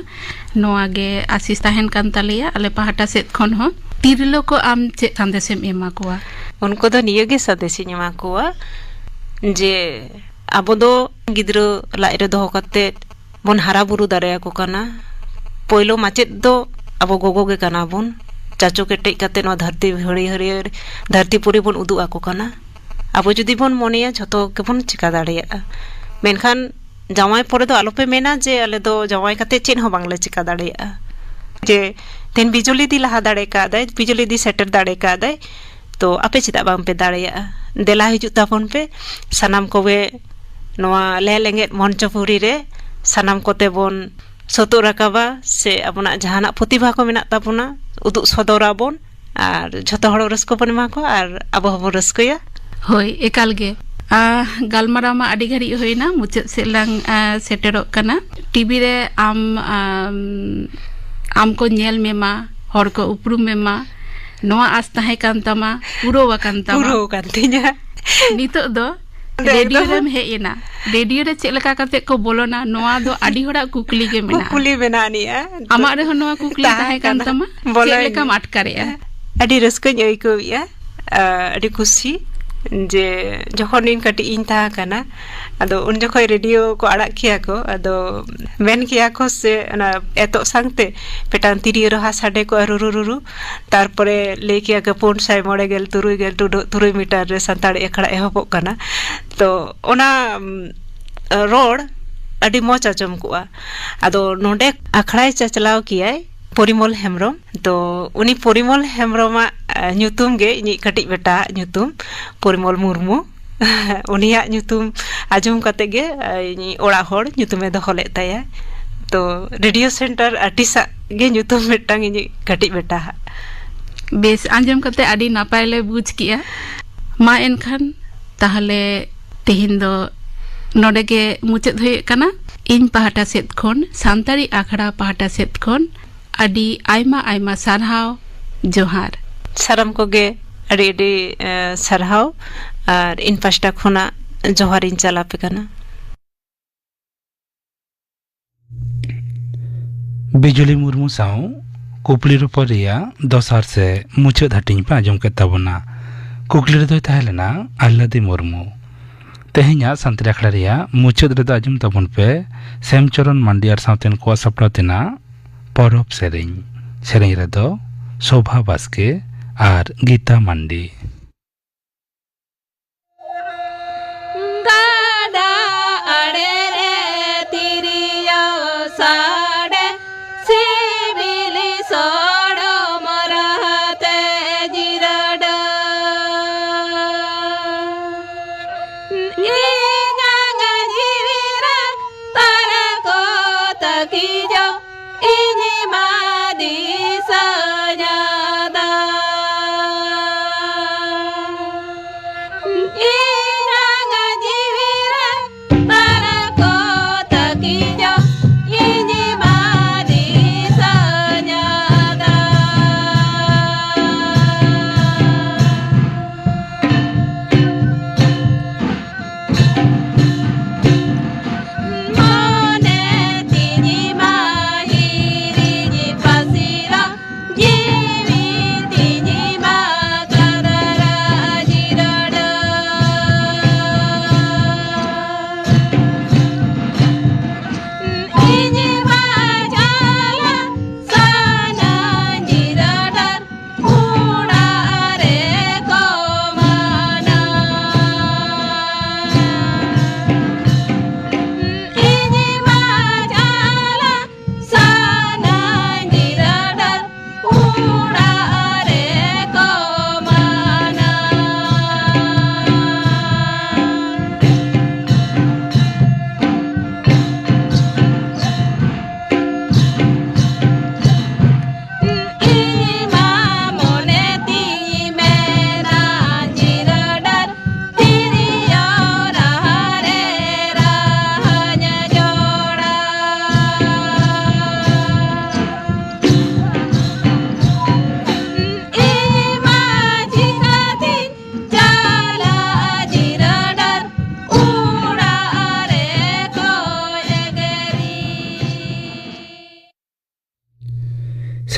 ᱱᱚᱣᱟ ᱜᱮ ᱟᱥᱤᱥ ᱛᱟᱦᱮᱱ ᱠᱟᱱ ᱛᱟᱞᱮᱭᱟ ᱟᱞᱮ ᱯᱟᱦᱴᱟ ᱥᱮᱫ ᱠᱷᱚᱱ ᱦᱚᱸ᱾ ᱛᱤᱨᱞᱟᱹ ᱠᱚ ᱟᱢ ᱪᱮᱫ ᱥᱟᱸᱫᱮᱥᱮᱢ ᱮᱢᱟ ᱠᱚᱣᱟ? ᱩᱱᱠᱩ ᱫᱚ ᱱᱤᱭᱟᱹ ᱜᱮ ᱥᱟᱸᱫᱮᱥ ᱤᱧ ᱮᱢᱟ ᱠᱚᱣᱟ ᱡᱮ ᱟᱵᱚ ᱫᱚ ᱜᱤᱫᱽᱨᱟᱹ ᱞᱟᱡ ᱨᱮ ᱫᱚᱦᱚ ᱠᱟᱛᱮ ᱵᱚᱱ ᱦᱟᱨᱟ ᱵᱩᱨᱩ ᱫᱟᱲᱮᱭᱟᱠᱚ ᱠᱟᱱᱟ᱾ ᱯᱳᱭᱞᱳ ᱢᱟᱪᱮᱫ ᱫᱚ ᱟᱵᱚ ᱜᱚᱜᱚ ᱜᱮ ᱠᱟᱱᱟ ᱵᱚᱱ᱾ ᱪᱟᱪᱳ ᱠᱮᱴᱮᱡ ᱠᱟᱛᱮ ᱱᱚᱣᱟ ᱫᱷᱟᱹᱨᱛᱤ ᱦᱟᱹᱨᱭᱟᱹᱲ ᱫᱷᱟᱹᱨᱛᱤ ᱯᱩᱨᱤ ᱵᱚᱱ ᱩᱫᱩᱜ ᱟᱠᱚ ᱠᱟᱱᱟ᱾ ᱟᱵᱚ ᱡᱩᱫᱤ ᱵᱚᱱ ᱢᱚᱱᱮᱭᱟ, ᱡᱷᱚᱛᱚ ᱜᱮᱵᱚᱱ ᱪᱮᱠᱟ ᱫᱟᱲᱮᱭᱟᱜᱼᱟ᱾ ᱢᱮᱱᱠᱷᱟᱱ ᱡᱟᱶᱟᱭ ᱯᱚᱨᱮ ᱫᱚ ᱟᱞᱚᱯᱮ ᱢᱮᱱᱟ ᱡᱮ ᱟᱞᱮ ᱫᱚ ᱡᱟᱶᱟᱭ ᱠᱟᱛᱮ ᱪᱮᱫ ᱦᱚᱸ ᱵᱟᱝᱞᱮ ᱪᱮᱠᱟ ᱫᱟᱲᱮᱭᱟᱜᱼᱟ᱾ ᱡᱮ ᱛᱮᱦᱮᱧ ᱵᱤᱡᱚᱞᱤ ᱫᱤ ᱞᱟᱦᱟ ᱫᱟᱲᱮ ᱠᱟᱣᱫᱟᱭ, ᱵᱤᱡᱚᱞᱤ ᱫᱤ ᱥᱮᱴᱮᱨ ᱫᱟᱲᱮ ᱠᱟᱣᱫᱟᱭ, ᱛᱚ ᱟᱯᱮ ᱪᱮᱫᱟᱜ ᱵᱟᱝᱯᱮ ᱫᱟᱲᱮᱭᱟᱜᱼᱟ? ᱫᱮᱞᱟ ᱦᱤᱡᱩᱜ ᱛᱟᱵᱚᱱ ᱯᱮ, ᱥᱟᱱᱟᱢ ᱠᱚᱜᱮ ᱱᱚᱣᱟ ᱞᱮ ᱞᱮᱸᱜᱮᱫ ᱢᱚᱧᱪᱚᱯᱩᱨᱤ ᱨᱮ ᱥᱟᱱᱟᱢ ᱠᱚᱛᱮ ᱵᱚᱱ ᱥᱚᱛᱚᱜ ᱨᱟᱠᱟᱵᱟ, ᱥᱮ ᱟᱵᱚᱱᱟᱜ ᱡᱟᱦᱟᱱᱟᱜ ᱯᱨᱚᱛᱤᱵᱷᱟ ᱠᱚ ᱢᱮᱱᱟᱜ ᱛᱟᱵᱚᱱᱟ, ᱩᱫᱩᱜ ᱥᱚᱫᱚᱨᱟᱵᱚᱱ᱾ ᱟᱨ ᱡᱷᱚᱛᱚ ᱦᱚᱲ ᱨᱟᱹᱥᱠᱟᱹ ᱵᱚᱱ ᱮᱢᱟ ᱠᱚᱣᱟ ᱟᱨ ᱟᱵᱚ ᱦᱚᱸᱵᱚᱱ ᱨᱟᱹᱥᱠᱟᱹᱭᱟ᱾ ᱦᱳᱭ, ᱮᱠᱟᱞ ᱜᱮ᱾ ᱟᱦ, ᱜᱟᱞᱢᱟᱨᱟᱣ ᱢᱟ ᱟᱹᱰᱤ ᱜᱷᱟᱹᱲᱤᱡ ᱦᱩᱭᱱᱟ, ᱢᱩᱪᱟᱹᱫ ᱥᱮᱫ ᱞᱟᱝ, ᱟᱦ, ᱥᱮᱴᱮᱨᱚᱜ ᱠᱟᱱᱟ᱾ ᱴᱤᱵᱷᱤ ᱨᱮ ᱟᱢ, ᱟᱢ, ᱟᱢ ᱠᱚ ᱧᱮᱞ ᱢᱮᱢᱟ, ᱦᱚᱲ ᱠᱚ ᱩᱯᱨᱩᱢ ᱢᱮᱢᱟ, ᱱᱚᱣᱟ ᱟᱥ ᱛᱟᱦᱮᱸ ᱠᱟᱱ ᱛᱟᱢᱟ, ᱯᱩᱨᱟᱹᱣ ᱟᱠᱟᱱ ᱛᱟᱢᱟ᱾ ᱯᱩᱨᱟᱹᱣ ᱟᱠᱟᱱ ᱛᱤᱧᱟ᱾ ᱱᱤᱛᱚᱜ ᱫᱚ ᱟᱫᱚ ᱨᱮᱰᱤᱭᱳ ᱮᱱᱨᱮᱦᱚᱸ ᱨᱮᱢ ᱦᱮᱡ ᱮᱱᱟ, ᱨᱮᱰᱤᱭᱳ ᱨᱮ ᱪᱮᱫ ᱞᱮᱠᱟ ᱠᱟᱛᱮ ᱠᱚ ᱵᱚᱞᱚᱱᱟ, ᱱᱚᱣᱟ ᱫᱚ ᱟᱹᱰᱤ ᱦᱚᱲᱟᱜ ᱠᱩᱠᱞᱤ ᱜᱮ ᱢᱮᱱᱟᱜᱼᱟ᱾ ᱠᱩᱠᱞᱤ ᱢᱮᱱᱟᱜ ᱟᱱᱤᱡᱼᱟ᱾ ᱟᱢᱟᱜ ᱨᱮᱦᱚᱸ ᱱᱚᱣᱟ ᱠᱩᱠᱞᱤ ᱛᱟᱦᱮᱸ ᱛᱟᱦᱮᱸ ᱠᱟᱱ ᱠᱟᱱᱟ᱾ ᱛᱟᱢᱟ, ᱵᱚᱞᱚᱭᱮᱱ ᱪᱮᱫ ᱞᱮᱠᱟᱢ ᱜᱮ᱾ ᱟᱴᱠᱟᱨᱮᱜᱼᱟ? ᱟᱹᱰᱤ ᱨᱟᱹᱥᱠᱟᱹᱧ ᱟᱹᱭᱠᱟᱹᱣᱮᱫᱼᱟ, ᱟ, ᱟᱹᱰᱤ ᱠᱩᱥᱤ ᱡᱮ ᱡᱚᱠᱷᱚᱱ ᱤᱧ ᱠᱟᱹᱴᱤᱡ ᱤᱧ ᱛᱟᱦᱮᱸ ᱠᱟᱱᱟ, ᱟᱫᱚ ᱩᱱ ᱡᱚᱠᱷᱚᱱ ᱨᱮᱰᱤᱭᱳ ᱠᱚ ᱟᱲᱟᱜ ᱠᱮᱭᱟ ᱠᱚ, ᱟᱫᱚ ᱢᱮᱱ ᱠᱮᱭᱟ ᱠᱚ ᱥᱮ ᱚᱱᱟ ᱮᱛᱚᱜ ᱥᱟᱝᱛᱮ ᱢᱤᱫᱴᱟᱝ ᱛᱤᱨᱭᱳ ᱨᱟᱦᱟ ᱥᱟᱰᱮ ᱠᱚᱜᱼᱟ, ᱨᱩᱨᱩ ᱨᱩᱨᱩ, ᱛᱟᱨᱯᱚᱨᱮ ᱞᱟᱹᱭ ᱠᱮᱭᱟ ᱠᱚ ᱯᱩᱱ ᱥᱟᱭ ᱢᱚᱬᱮ ᱜᱮᱞ ᱛᱩᱨᱩᱭ ᱜᱮᱞ ᱴᱩᱰᱟᱹᱜ ᱛᱩᱨᱩᱭ ᱢᱤᱴᱟᱨ ᱨᱮ ᱥᱟᱱᱛᱟᱲᱤ ᱟᱠᱷᱲᱟ ᱮᱦᱚᱵᱚᱜ ᱠᱟᱱᱟ᱾ ᱛᱚ ᱚᱱᱟ, ᱩᱢ, ᱨᱚᱲ ᱟᱹᱰᱤ ᱢᱚᱡᱽ ᱟᱸᱡᱚᱢ ᱠᱚᱜᱼᱟ᱾ ᱟᱫᱚ ᱱᱚᱰᱮ ᱟᱠᱷᱲᱟᱭ ᱪᱟᱪᱞᱟᱣ ᱠᱮᱭᱟᱭ ᱯᱚᱨᱤᱢᱚᱞ ᱦᱮᱢᱵᱨᱚᱢ᱾ ᱛᱚ ᱩᱱᱤ ᱯᱚᱨᱤᱢᱚᱞ ᱦᱮᱢᱵᱨᱚᱢᱟᱜ, ᱟ, ᱧᱩᱛᱩᱢ ᱜᱮ ᱤᱧᱤᱡ ᱠᱟᱹᱴᱤᱡ ᱵᱮᱴᱟᱣᱟᱜ ᱧᱩᱛᱩᱢ, ᱯᱚᱨᱤᱢᱚᱞ ᱢᱩᱨᱢᱩ᱾ ᱩᱱᱤᱭᱟᱜ ᱧᱩᱛᱩᱢ ᱟᱸᱡᱚᱢ ᱠᱟᱛᱮ ᱜᱮ, ᱟ, ᱤᱧᱤᱡ ᱚᱲᱟᱜ ᱦᱚᱲ ᱧᱩᱛᱩᱢᱮ ᱫᱚᱦᱚ ᱞᱮᱫ ᱛᱟᱭᱟ᱾ ᱛᱚ, ᱨᱮᱰᱤᱭᱳ ᱥᱮᱱᱴᱟᱨ ᱟᱨᱴᱤᱥᱴ ᱟᱜ ᱜᱮ ᱧᱩᱛᱩᱢ ᱢᱤᱫᱴᱟᱝ ᱤᱧᱤᱡ ᱠᱟᱹᱴᱤᱡ ᱵᱮᱴᱟ ᱦᱟᱜ᱾ ᱵᱮᱥ, ᱟᱸᱡᱚᱢ ᱠᱟᱛᱮ ᱟᱹᱰᱤ ᱱᱟᱯᱟᱭ ᱞᱮ ᱵᱩᱡᱽ ᱠᱮᱜᱼᱟ᱾ ᱢᱟ ᱮᱱᱠᱷᱟᱱ ᱛᱟᱦᱞᱮ ᱛᱮᱦᱮᱧ ᱫᱚ ᱱᱚᱰᱮ ᱜᱮ ᱢᱩᱪᱟᱹᱫ ᱦᱩᱭᱩᱜ ᱠᱟᱱᱟ᱾ ᱤᱧ ᱯᱟᱦᱴᱟ ᱥᱮᱫ ᱠᱷᱚᱱ, ᱥᱟᱱᱛᱟᱲᱤ ᱟᱠᱷᱲᱟ ᱯᱟᱦᱴᱟ ᱥᱮᱫ ᱠᱷᱚᱱ ᱟᱹᱰᱤ ᱟᱭᱢᱟ ᱟᱭᱢᱟ ᱥᱟᱨᱦᱟᱣ, ᱡᱚᱦᱟᱨ᱾ ᱥᱟᱱᱟᱢ ᱠᱚᱜᱮ ᱟᱹᱰᱤ ᱟᱹᱰᱤ, ᱮ, ᱥᱟᱨᱦᱟᱣ ᱟᱨ ᱤᱧ ᱯᱟᱦᱴᱟ ᱠᱷᱚᱱᱟᱜ ᱡᱚᱦᱟᱨ ᱤᱧ ᱪᱟᱞ ᱟᱯᱮ ᱠᱟᱱᱟ᱾ ᱵᱤᱡᱩᱞᱤ ᱢᱩᱨᱢᱩ ᱥᱟᱶ ᱠᱩᱠᱞᱤ ᱨᱚᱯᱚᱲ ᱨᱮᱭᱟᱜ ᱫᱚᱥᱟᱨ ᱥᱮ ᱢᱩᱪᱟᱹᱫ ᱦᱟᱹᱴᱤᱧ ᱯᱮ ᱟᱸᱡᱚᱢ ᱠᱮᱫ ᱛᱟᱵᱚᱱᱟ᱾ ᱠᱩᱠᱞᱤ ᱨᱮᱫᱚᱭ ᱛᱟᱦᱮᱸ ᱞᱮᱱᱟ ᱟᱦᱞᱟᱫᱤ ᱢᱩᱨᱢᱩ᱾ ᱛᱮᱦᱮᱧᱟᱜ ᱥᱟᱱᱛᱟᱲᱤ ᱟᱠᱷᱲᱟ ᱨᱮᱭᱟᱜ ᱢᱩᱪᱟᱹᱫ ᱨᱮᱫᱚ ᱟᱸᱡᱚᱢ ᱛᱟᱵᱚᱱ ᱯᱮ ᱥᱮᱢᱪᱚᱨᱚᱱ ᱢᱟᱱᱰᱤ ᱟᱨ ᱥᱟᱶᱛᱮᱱ ᱠᱚᱣᱟᱜ ᱥᱟᱯᱲᱟᱣ ᱛᱮᱱᱟᱜ ᱯᱚᱨᱚᱵᱽ ᱥᱮᱨᱮᱧ᱾ ᱥᱮᱨᱮᱧ ᱨᱮᱫᱚ ᱥᱳᱵᱷᱟ ᱵᱟᱥᱠᱮ ᱟᱨ ᱜᱤᱛᱟ ᱢᱟᱱᱰᱤ᱾ ᱜᱟᱰᱟ ᱟᱲᱮ ᱨᱮ ᱛᱤᱨᱭᱳ ᱥᱟᱰᱮ, ᱥᱤᱵᱤᱞ ᱥᱚᱲᱚᱢ ᱨᱟᱦᱟ ᱛᱮ ᱡᱤᱨᱟᱹᱰᱟᱹ᱾ ᱤᱧᱟᱜ ᱡᱤᱣᱤ ᱨᱮ ᱛᱟᱨᱟ ᱠᱚ ᱛᱟᱹᱠᱤᱡᱚᱜ, ᱤᱧ ᱢᱟ ᱫᱤᱥᱟᱹ ᱧᱟᱫᱟ᱾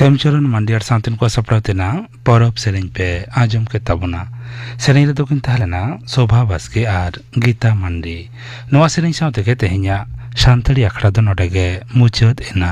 ᱦᱮᱢᱪᱚᱨᱚᱱ ᱢᱟᱱᱰᱤ ᱟᱨ ᱥᱟᱶᱛᱮᱱ ᱠᱚᱣᱟᱜ ᱥᱟᱯᱲᱟᱣ ᱛᱮᱱᱟᱜ ᱯᱚᱨᱚᱵᱽ ᱥᱮᱨᱮᱧ ᱯᱮ ᱟᱸᱡᱚᱢ ᱠᱮᱫ ᱛᱟᱵᱚᱱᱟ᱾ ᱥᱮᱨᱮᱧ ᱨᱮᱫᱚ ᱠᱤᱱ ᱛᱟᱦᱮᱸ ᱞᱮᱱᱟ ᱥᱳᱵᱷᱟ ᱵᱟᱥᱠᱮ ᱟᱨ ᱜᱤᱛᱟ ᱢᱟᱱᱰᱤ᱾ ᱱᱚᱣᱟ ᱥᱮᱨᱮᱧ ᱥᱟᱶ ᱛᱮᱜᱮ ᱛᱮᱦᱮᱧᱟᱜ ᱥᱟᱱᱛᱟᱲᱤ ᱟᱠᱷᱲᱟ ᱫᱚ ᱱᱚᱰᱮ ᱜᱮ ᱢᱩᱪᱟᱹᱫ ᱮᱱᱟ᱾